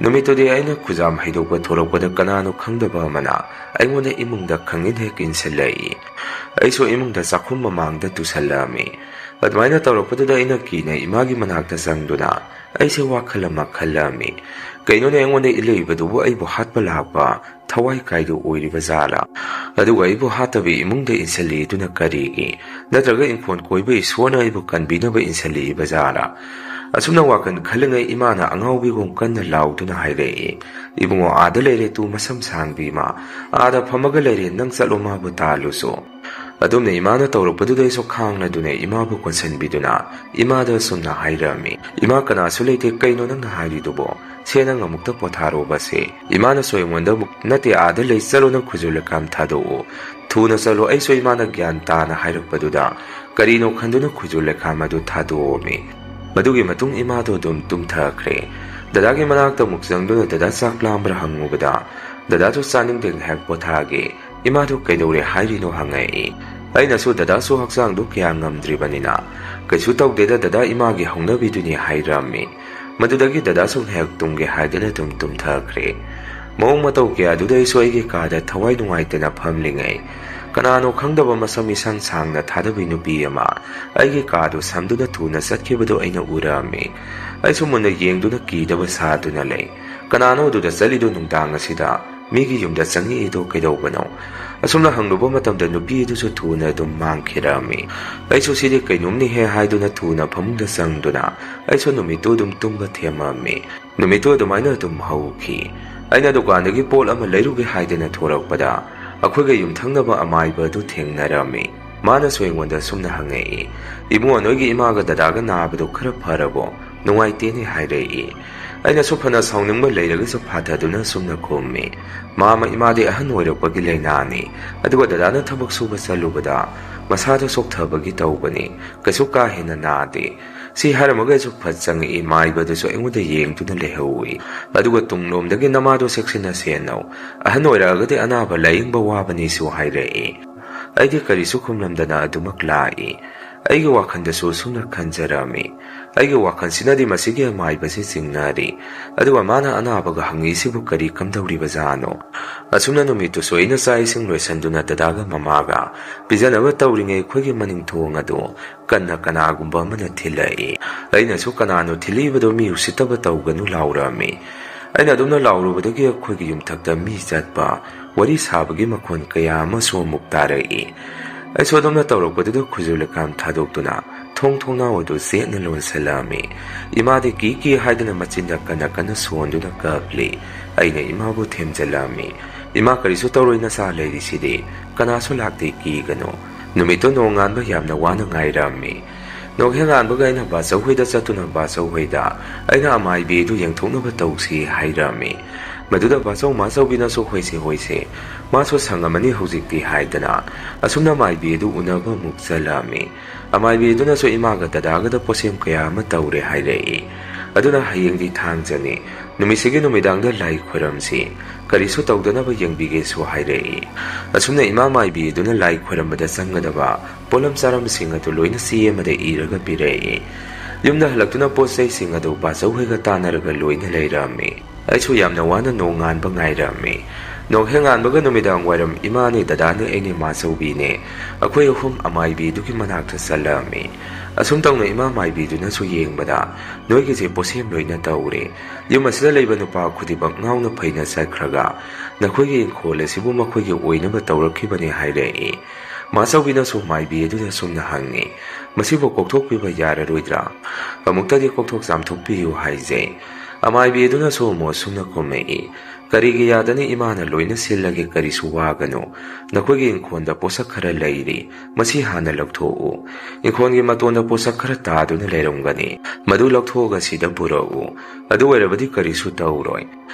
ꯅꯨꯃꯤꯠꯇꯨꯗꯤ ꯑꯩꯅ ꯈꯨꯖꯥꯝ ꯍꯩꯗꯣꯛꯄ ꯊꯣꯛꯂꯛꯄꯗ ꯀꯅꯥꯅꯣ ꯈꯪꯗꯕ ꯑꯃꯅ ꯑꯩꯉꯣꯟꯗ ꯏꯃꯨꯡꯗ ꯈꯪꯏꯟ ꯍꯦꯛ ꯏꯟꯁꯤꯜꯂꯛꯏ꯫ ꯑꯩꯁꯨ ꯏꯃꯨꯡꯗ ꯆꯥꯛꯈꯨꯝ ꯃꯃꯥꯡꯗ ꯇꯨꯁꯜꯂꯛꯑꯝꯃꯤ꯫ ꯑꯗꯨꯃꯥꯏꯅ ꯇꯧꯔꯛꯄꯗꯨꯗ ꯑꯩꯅ ꯀꯤꯅ ꯏꯃꯥꯒꯤ ꯃꯅꯥꯛꯇ ꯆꯪꯗꯨꯅ ꯑꯩꯁꯦ ꯋꯥꯈꯜ ꯑꯃ ꯈꯜꯂꯝꯃꯤ꯫ ꯀꯩꯅꯣꯅꯦ, ꯑꯩꯉꯣꯟꯗ ꯏꯜꯂꯛꯏꯕꯗꯨꯕꯨ ꯑꯩꯕꯨ ꯍꯥꯠꯄ ꯂꯥꯛꯄ ꯊꯋꯥꯏ ꯀꯥꯏꯗꯨ ꯑꯣꯏꯔꯤꯕ ꯖꯥꯠꯂꯥ? ꯑꯗꯨꯒ ꯑꯩꯕꯨ ꯍꯥꯠꯇꯕꯤ ꯏꯃꯨꯡꯗ ꯏꯟꯁꯤꯜꯂꯤꯗꯨꯅ ꯀꯔꯤꯒꯤ? ꯅꯠꯇ꯭ꯔꯒ ꯏꯪꯈꯣꯜ ꯀꯣꯏꯕ ꯏꯁꯣꯔꯅ ꯑꯩꯕꯨ ꯀꯟꯕꯤꯅꯕ ꯏꯟꯁꯤꯜꯂꯤꯕ ꯖꯥꯠꯂꯥ? ꯑꯁꯨꯝꯅ ꯋꯥꯈꯜ ꯈꯜꯂꯤꯉꯩ ꯏꯃꯥꯅ ꯑꯉꯥꯎꯕꯤꯒꯨꯝ ꯀꯟꯅ ꯂꯥꯎꯗꯨꯅ ꯍꯥꯏꯔꯛꯏ, "ꯏꯕꯨꯡꯉꯣ, ꯑꯥꯗ ꯂꯩꯔꯦ ꯇꯨ ꯃꯁꯝ ꯁꯥꯡꯕꯤ ꯑꯃ, ꯑꯥꯗ ꯐꯝꯃꯒ ꯂꯩꯔꯦ, ꯅꯪ ꯆꯠꯂꯣ ꯃꯥꯕꯨ ꯇꯥꯜꯂꯨꯁꯨ"꯫ ꯑꯗꯨꯝꯅ ꯏꯃꯥꯅ ꯇꯧꯔꯛꯄꯗꯨꯗ ꯑꯩꯁꯨ ꯈꯥꯡꯂꯗꯨꯅ ꯏꯃꯥꯕꯨ ꯀꯣꯟꯁꯤꯟꯕꯤꯗꯨꯅ ꯏꯃꯥꯗ ꯑꯁꯨꯝꯅ ꯍꯥꯏꯔꯝꯃꯤ, "ꯏꯃꯥ, ꯀꯅꯥꯁꯨ ꯂꯩꯇꯦ, ꯀꯩꯅꯣ ꯅꯪꯅ ꯍꯥꯏꯔꯤꯗꯨꯕꯣ? ꯁꯦ, ꯅꯪ ꯑꯃꯨꯛꯇ ꯄꯣꯊꯥꯔꯣꯕꯁꯦ"꯫ ꯏꯃꯥꯅꯁꯨ ꯑꯩꯉꯣꯟꯗ ꯑꯃꯨꯛ, "ꯅꯠꯇꯦ, ꯑꯥꯗ ꯂꯩ, ꯆꯠꯂꯣ, ꯅꯪ ꯈꯨꯖꯨ ꯂꯩꯈꯥꯝ ꯊꯥꯗꯣꯛꯎ, ꯊꯨꯅ ꯆꯠꯂꯣ"꯫ ꯑꯩꯁꯨ ꯏꯃꯥꯅ ꯒ꯭ꯌꯥꯟ ꯇꯥꯅ ꯍꯥꯏꯔꯛꯄꯗꯨꯗ ꯀꯔꯤꯅꯣ ꯈꯟꯗꯨꯅ ꯈꯨꯖꯨ ꯂꯩꯈꯥꯝ ꯑꯗꯨ ꯊꯥꯗꯣꯛꯑꯝꯃꯤ꯫ ꯃꯗꯨꯒꯤ ꯃꯇꯨꯡ ꯏꯃꯥꯗꯣ ꯑꯗꯨꯝ ꯇꯨꯝꯊꯈ꯭ꯔꯦ꯫ ꯗꯗꯥꯒꯤ ꯃꯅꯥꯛꯇ ꯑꯃꯨꯛ ꯆꯪꯗꯨꯅ ꯗꯗꯥ ꯆꯥꯛ ꯂꯥꯝꯕ꯭ꯔꯥ ꯍꯪꯉꯨꯕꯗ, ꯗꯗꯥꯗꯨ ꯆꯥꯅꯤꯡꯗꯦ, ꯉꯥꯏꯍꯥꯛ ꯄꯣꯊꯥꯒꯦ, ꯏꯃꯥꯗꯨ ꯀꯩꯗꯧꯔꯦ ꯍꯥꯏꯔꯤꯅꯣ ꯍꯪꯉꯛꯏ꯫ ꯑꯩꯅꯁꯨ ꯗꯗꯥꯁꯨ ꯍꯛꯆꯥꯡꯗꯨ ꯀꯌꯥ ꯉꯝꯗ꯭ꯔꯤꯕꯅꯤꯅ, "ꯀꯩꯁꯨ ꯇꯧꯗꯦꯗ ꯗꯗꯥ, ꯏꯃꯥꯒꯤ ꯍꯧꯅꯕꯤꯗꯨꯅꯤ" ꯍꯥꯏꯔꯝꯃꯤ꯫ ꯃꯗꯨꯗꯒꯤ ꯗꯗꯥꯁꯨ ꯉꯥꯏꯍꯥꯛ ꯇꯨꯝꯒꯦ ꯍꯥꯏꯗꯨꯅ ꯑꯗꯨꯝ ꯇꯨꯝꯊꯈ꯭ꯔꯦ꯫ ꯃꯑꯣꯡ ꯃꯇꯧ ꯀꯌꯥꯗꯨꯗ ꯑꯩꯁꯨ ꯑꯩꯒꯤ ꯀꯥꯗ ꯊꯋꯥꯏ ꯅꯨꯡꯉꯥꯏꯇꯅ ꯐꯝꯂꯤꯉꯩ, ꯀꯅꯥꯅꯣ ꯈꯪꯗꯕ ꯃꯁꯝ ꯏꯁꯥꯡ ꯁꯥꯡꯅ ꯊꯥꯗꯕꯤ ꯅꯨꯄꯤ ꯑꯃ ꯑꯩꯒꯤ ꯀꯥꯗꯨ ꯁꯝꯗꯨꯅ ꯊꯨꯅ ꯆꯠꯈꯤꯕꯗꯨ ꯑꯩꯅ ꯎꯔꯝꯃꯤ꯫ ꯑꯩꯁꯨ ꯃꯨꯟꯅ ꯌꯦꯡꯗꯨꯅ ꯀꯤꯗꯕ ꯁꯥꯗꯨꯅ ꯂꯩ꯫ "ꯀꯅꯥꯅꯣ ꯑꯗꯨꯗ ꯆꯠꯂꯤꯗꯣ ꯅꯨꯡꯗꯥꯡ ꯑꯁꯤꯗ? ꯃꯤꯒꯤ ꯌꯨꯝꯗ ꯆꯪꯉꯛꯏꯗꯣ ꯀꯩꯗꯧꯕꯅꯣ?" ꯑꯁꯨꯝꯅ ꯍꯪꯂꯨꯕ ꯃꯇꯝꯗ ꯅꯨꯄꯤ ꯑꯗꯨꯁꯨ ꯊꯨꯅ ꯑꯗꯨꯝ ꯃꯥꯡꯈꯤꯔꯝꯃꯤ꯫ ꯑꯩꯁꯨ "ꯁꯤꯗꯤ ꯀꯩꯅꯣꯝꯅꯤꯍꯦ" ꯍꯥꯏꯗꯨꯅ ꯊꯨꯅ ꯐꯃꯨꯡꯗ ꯆꯪꯗꯨꯅ ꯑꯩꯁꯨ ꯅꯨꯃꯤꯠꯇꯨ ꯑꯗꯨꯝ ꯇꯨꯝꯕ ꯊꯦꯝꯃꯝꯃꯤ꯫ ꯅꯨꯃꯤꯠꯇꯨ ꯑꯗꯨꯃꯥꯏꯅ ꯑꯗꯨꯝ ꯍꯧꯈꯤ꯫ ꯑꯩꯅ ꯗꯨꯀꯥꯟꯗꯒꯤ ꯄꯣꯠ ꯑꯃ ꯂꯩꯔꯨꯒꯦ ꯍꯥꯏꯗꯅ ꯊꯣꯔꯛꯄꯗ, ꯑꯩꯈꯣꯏꯒ ꯌꯨꯝꯊꯪꯅꯕ ꯑꯃꯥꯏꯕ ꯑꯗꯨ ꯊꯦꯡꯅꯔꯝꯃꯤ꯫ ꯃꯥꯅꯁꯨ ꯑꯩꯉꯣꯟꯗ ꯁꯨꯝꯅ ꯍꯪꯉꯛꯏ, "ꯏꯕꯨꯡꯉꯣ, ꯅꯣꯏꯒꯤ ꯏꯃꯥꯒ ꯗꯗꯥꯒ ꯅꯥꯕꯗꯣ ꯈꯔ ꯐꯔꯕꯣ? ꯅꯨꯡꯉꯥꯏꯇꯦꯅꯦ" ꯍꯥꯏꯔꯛꯏ꯫ ꯑꯩꯅꯁꯨ ꯐꯅ ꯁꯥꯎꯅꯤꯡꯕ ꯂꯩꯔꯒꯁꯨ ꯐꯥꯊꯗꯨꯅ ꯁꯨꯝꯅ ꯈꯨꯝꯃꯤ, "ꯃꯥꯃ, ꯏꯃꯥꯗꯤ ꯑꯍꯟ ꯑꯣꯏꯔꯛꯄꯒꯤ ꯂꯥꯏꯅꯥꯅꯤ, ꯑꯗꯨꯒ ꯗꯗꯥꯅ ꯊꯕꯛ ꯁꯨꯕ ꯆꯠꯂꯨꯕꯗ ꯃꯁꯥꯗꯣ ꯁꯣꯛꯊꯕꯒꯤ ꯇꯧꯕꯅꯤ, ꯀꯩꯁꯨ ꯀꯥ ꯍꯦꯟꯅ ꯅꯥꯗꯦ"꯫ ꯁꯤ ꯍꯥꯏꯔꯝꯃꯒ ꯑꯩꯁꯨ ꯐꯠ ꯆꯪꯉꯛꯏ꯫ ꯃꯥꯏꯕꯗꯨꯁꯨ ꯑꯩꯉꯣꯟꯗ ꯌꯦꯡꯗꯨꯅ ꯂꯩꯍꯧꯏ꯫ ꯑꯗꯨꯒ ꯇꯨꯡꯂꯣꯝꯗꯒꯤ "ꯅꯃꯥꯗꯣ ꯆꯦꯛꯁꯤꯟꯅ ꯁꯦꯟꯅꯧ, ꯑꯍꯟ ꯑꯣꯏꯔꯛꯑꯒꯗꯤ ꯑꯅꯥꯕ ꯂꯥꯌꯦꯡꯕ ꯋꯥꯕꯅꯤꯁꯨ" ꯍꯥꯏꯔꯛꯏ꯫ ꯑꯩꯗꯤ ꯀꯔꯤꯁꯨ ꯈꯨꯝꯂꯝꯗꯅ ꯑꯗꯨꯃꯛ ꯂꯥꯛꯏ꯫ ꯑꯩꯒꯤ ꯋꯥꯈꯜꯗꯁꯨ ꯁꯨꯝꯅ ꯈꯟꯖꯔꯝꯃꯤ, ꯑꯩꯒꯤ ꯋꯥꯈꯜꯁꯤꯅꯗꯤ ꯃꯁꯤꯒꯤ ꯑꯃꯥꯏꯕꯁꯤ ꯆꯤꯡꯅꯔꯤ, ꯑꯗꯨꯒ ꯃꯥꯅ ꯑꯅꯥꯕꯒ ꯍꯪꯉꯤꯁꯤꯕꯨ ꯀꯔꯤ ꯀꯝꯗꯧꯔꯤꯕꯖꯥꯠꯅꯣ? ꯑꯁꯨꯝꯅ ꯅꯨꯃꯤꯠꯇꯨꯁꯨ ꯑꯩꯅ ꯆꯥꯛ ꯏꯁꯤꯡ ꯂꯣꯏꯁꯟꯗꯨꯅ ꯗꯗꯥꯒ ꯃꯃꯥꯒ ꯄꯤꯖꯅꯕ ꯇꯧꯔꯤꯉꯩ ꯑꯩꯈꯣꯏꯒꯤ ꯃꯅꯤꯡ ꯊꯣꯡ ꯑꯗꯨ ꯀꯟꯅ ꯀꯅꯥꯒꯨꯝꯕ ꯑꯃꯅ ꯊꯤꯜꯂꯛꯏ꯫ ꯑꯩꯅꯁꯨ "ꯀꯅꯥꯅꯣ ꯊꯤꯜꯂꯛꯏꯕꯗꯣ, ꯃꯤ ꯎꯁꯤꯠꯇꯕ ꯇꯧꯒꯅꯨ" ꯂꯥꯎꯔꯝꯃꯤ꯫ ꯑꯩꯅ ꯑꯗꯨꯝꯅ ꯂꯥꯎꯔꯨꯕꯗꯒꯤ ꯑꯩꯈꯣꯏꯒꯤ ꯌꯨꯝꯊꯛꯇ ꯃꯤ ꯆꯠꯄ, ꯋꯥꯔꯤ ꯁꯥꯕꯒꯤ ꯃꯈꯣꯟ ꯀꯌꯥ ꯑꯃꯁꯨ ꯑꯃꯨꯛ ꯇꯥꯔꯛꯏ꯫ ꯑꯩꯁꯨ ꯑꯗꯨꯝꯅ ꯇꯧꯔꯛꯄꯗꯨꯗ ꯈꯨꯖꯨ ꯂꯩꯈꯥꯝ ꯊꯥꯗꯣꯛꯇꯨꯅ ꯊꯣꯡ ꯊꯣꯡꯅꯥꯎ ꯑꯗꯨ ꯆꯦꯠꯅ ꯂꯣꯟꯁꯤꯜꯂꯝꯃꯤ꯫ ꯏꯃꯥꯗꯤ ꯀꯤ ꯀꯤ ꯍꯥꯏꯗꯨꯅ ꯃꯆꯤꯟꯗ ꯀꯟꯅ ꯀꯟꯅ ꯁꯣꯟꯗꯨꯅ ꯀꯞꯂꯤ꯫ ꯑꯩꯅ ꯏꯃꯥꯕꯨ ꯊꯦꯝꯖꯤꯜꯂꯝꯃꯤ꯫ "ꯏꯃꯥ, ꯀꯔꯤꯁꯨ ꯇꯧꯔꯣꯏ, ꯅꯆꯥ ꯂꯩꯔꯤꯁꯤꯗꯤ꯫ ꯀꯅꯥꯁꯨ ꯂꯥꯛꯇꯦ, ꯀꯤꯒꯅꯨ"꯫ ꯅꯨꯃꯤꯠꯇꯨ ꯅꯣꯡꯉꯥꯟꯕ ꯌꯥꯝꯅ ꯋꯥꯅ ꯉꯥꯏꯔꯝꯃꯤ꯫ ꯅꯣꯡꯍꯦꯛ ꯉꯥꯟꯕꯒ ꯑꯩꯅ ꯕꯥꯆꯧ ꯍꯣꯏꯗ ꯆꯠꯇꯨꯅ ꯕꯥꯆꯧ ꯍꯣꯏꯗ ꯑꯩꯅ ꯑꯃꯥꯏꯕꯤ ꯑꯗꯨ ꯌꯦꯡꯊꯣꯛꯅꯕ ꯇꯧꯁꯤ ꯍꯥꯏꯔꯝꯃꯤ꯫ ꯃꯗꯨꯗ ꯕꯥꯆꯧ ꯃꯥꯆꯧꯕꯤꯅꯁꯨ "ꯍꯣꯏꯁꯦ, ꯍꯣꯏꯁꯦ, ꯃꯥꯁꯨ ꯁꯪꯉꯝꯃꯅꯤ ꯍꯧꯖꯤꯛꯇꯤ" ꯍꯥꯏꯗꯅ ꯑꯁꯨꯝꯅ ꯑꯃꯥꯏꯕꯤ ꯑꯗꯨ ꯎꯅꯕ ꯑꯃꯨꯛ ꯆꯠꯂꯝꯃꯤ꯫ ꯑꯃꯥꯏꯕꯤ ꯑꯗꯨꯅꯁꯨ ꯏꯃꯥꯒ ꯗꯗꯥꯒꯗ ꯄꯣꯠꯁꯦꯝ ꯀꯌꯥ ꯑꯃ ꯇꯧꯔꯦ ꯍꯥꯏꯔꯛꯏ꯫ ꯑꯗꯨꯅ ꯍꯌꯦꯡꯗꯤ ꯊꯥꯡꯖꯅꯤ, ꯅꯨꯃꯤꯠꯁꯤꯒꯤ ꯅꯨꯃꯤꯗꯥꯡꯗ ꯂꯥꯏ ꯈꯣꯏꯔꯝꯁꯤ, ꯀꯔꯤꯁꯨ ꯇꯧꯗꯅꯕ ꯌꯦꯡꯕꯤꯒꯦꯁꯨ ꯍꯥꯏꯔꯛꯏ꯫ ꯑꯁꯨꯝꯅ ꯏꯃꯥ ꯃꯥꯏꯕꯤ ꯑꯗꯨꯅ ꯂꯥꯏ ꯈꯣꯏꯔꯝꯕꯗ ꯆꯪꯒꯗꯕ ꯄꯣꯠꯂꯝ ꯆꯥꯔꯝꯁꯤꯡ ꯑꯗꯨ ꯂꯣꯏꯅ ꯆꯦ ꯑꯃꯗ ꯏꯔꯒ ꯄꯤꯔꯛꯏ꯫ ꯌꯨꯝꯗ ꯍꯜꯂꯛꯇꯨꯅ ꯄꯣꯠ ꯆꯩꯁꯤꯡ ꯑꯗꯨ ꯕꯥꯆꯧ ꯍꯣꯏꯒ ꯇꯥꯟꯅꯔꯒ ꯂꯣꯏꯅ ꯂꯩꯔꯝꯃꯤ꯫ ꯑꯩꯁꯨ ꯌꯥꯝꯅ ꯋꯥꯅ ꯅꯣꯡꯉꯥꯟꯕ ꯉꯥꯏꯔꯝꯃꯤ꯫ ꯅꯣꯡꯍꯦꯛ ꯉꯥꯟꯕꯒ ꯅꯨꯃꯤꯗꯥꯡ ꯋꯥꯏꯔꯝ ꯏꯃꯥꯅꯦ, ꯗꯗꯥꯅꯦ, ꯑꯩꯅꯦ, ꯃꯥꯆꯧꯕꯤꯅꯦ, ꯑꯩꯈꯣꯏ ꯑꯍꯨꯝ ꯑꯃꯥꯏꯕꯤꯗꯨꯒꯤ ꯃꯅꯥꯛꯇ ꯆꯠꯂꯝꯃꯤ꯫ ꯑꯁꯨꯝ ꯇꯧꯅ ꯏꯃꯥ ꯃꯥꯏꯕꯤꯗꯨꯅꯁꯨ ꯌꯦꯡꯕꯗ, "ꯅꯣꯏꯒꯤꯁꯦ ꯄꯣꯠꯁꯦꯝ ꯂꯣꯏꯅ ꯇꯧꯔꯦ꯫ ꯌꯨꯝ ꯑꯁꯤꯗ ꯂꯩꯕ ꯅꯨꯄꯥ ꯈꯨꯗꯤꯡꯃꯛ ꯉꯥꯎꯅ ꯐꯩꯅ ꯆꯠꯈ꯭ꯔꯒ ꯅꯈꯣꯏꯒꯤ ꯏꯪꯈꯣꯜ ꯑꯁꯤꯕꯨ ꯃꯈꯣꯏꯒꯤ ꯑꯣꯏꯅꯕ ꯇꯧꯔꯛꯈꯤꯕꯅꯤ" ꯍꯥꯏꯔꯛꯏ꯫ ꯃꯥꯆꯧꯕꯤꯅꯁꯨ ꯃꯥꯏꯕꯤ ꯑꯗꯨꯗ ꯁꯨꯝꯅ ꯍꯪꯉꯤ, "ꯃꯁꯤꯕꯨ ꯀꯣꯛꯊꯣꯛꯄꯤꯕ ꯌꯥꯔꯔꯣꯏꯗ꯭ꯔꯥ? ꯑꯃꯨꯛꯇꯗꯤ ꯀꯣꯛꯊꯣꯛ ꯆꯥꯝꯊꯣꯛꯄꯤꯌꯨ" ꯍꯥꯏꯖꯩ꯫ ꯑꯃꯥꯏꯕꯤ ꯑꯗꯨꯅꯁꯨ ꯑꯃꯨꯛ ꯑꯁꯨꯝꯅ ꯈꯨꯝꯃꯛꯏ, "ꯀꯔꯤꯒꯤ ꯌꯥꯗꯅꯤ? ꯏꯃꯥꯅ ꯂꯣꯏꯅ ꯁꯤꯜꯂꯒꯦ, ꯀꯔꯤꯁꯨ ꯋꯥꯒꯅꯨ꯫ ꯅꯈꯣꯏꯒꯤ ꯏꯪꯈꯣꯜꯗ ꯄꯣꯠꯁꯛ ꯈꯔ ꯂꯩꯔꯤ, ꯃꯁꯤ ꯍꯥꯟꯅ ꯂꯧꯊꯣꯛꯎ꯫ ꯏꯪꯈꯣꯜꯒꯤ ꯃꯇꯣꯟꯗ ꯄꯣꯠꯁꯛ ꯈꯔ ꯇꯥꯗꯨꯅ ꯂꯩꯔꯝꯒꯅꯤ, ꯃꯗꯨ ꯂꯧꯊꯣꯛꯑꯒ ꯁꯤꯗ ꯄꯨꯔꯛꯎ꯫ ꯑꯗꯨ ꯑꯣꯏꯔꯕꯗꯤ ꯀꯔꯤꯁꯨ ꯇꯧꯔꯣꯏ꯫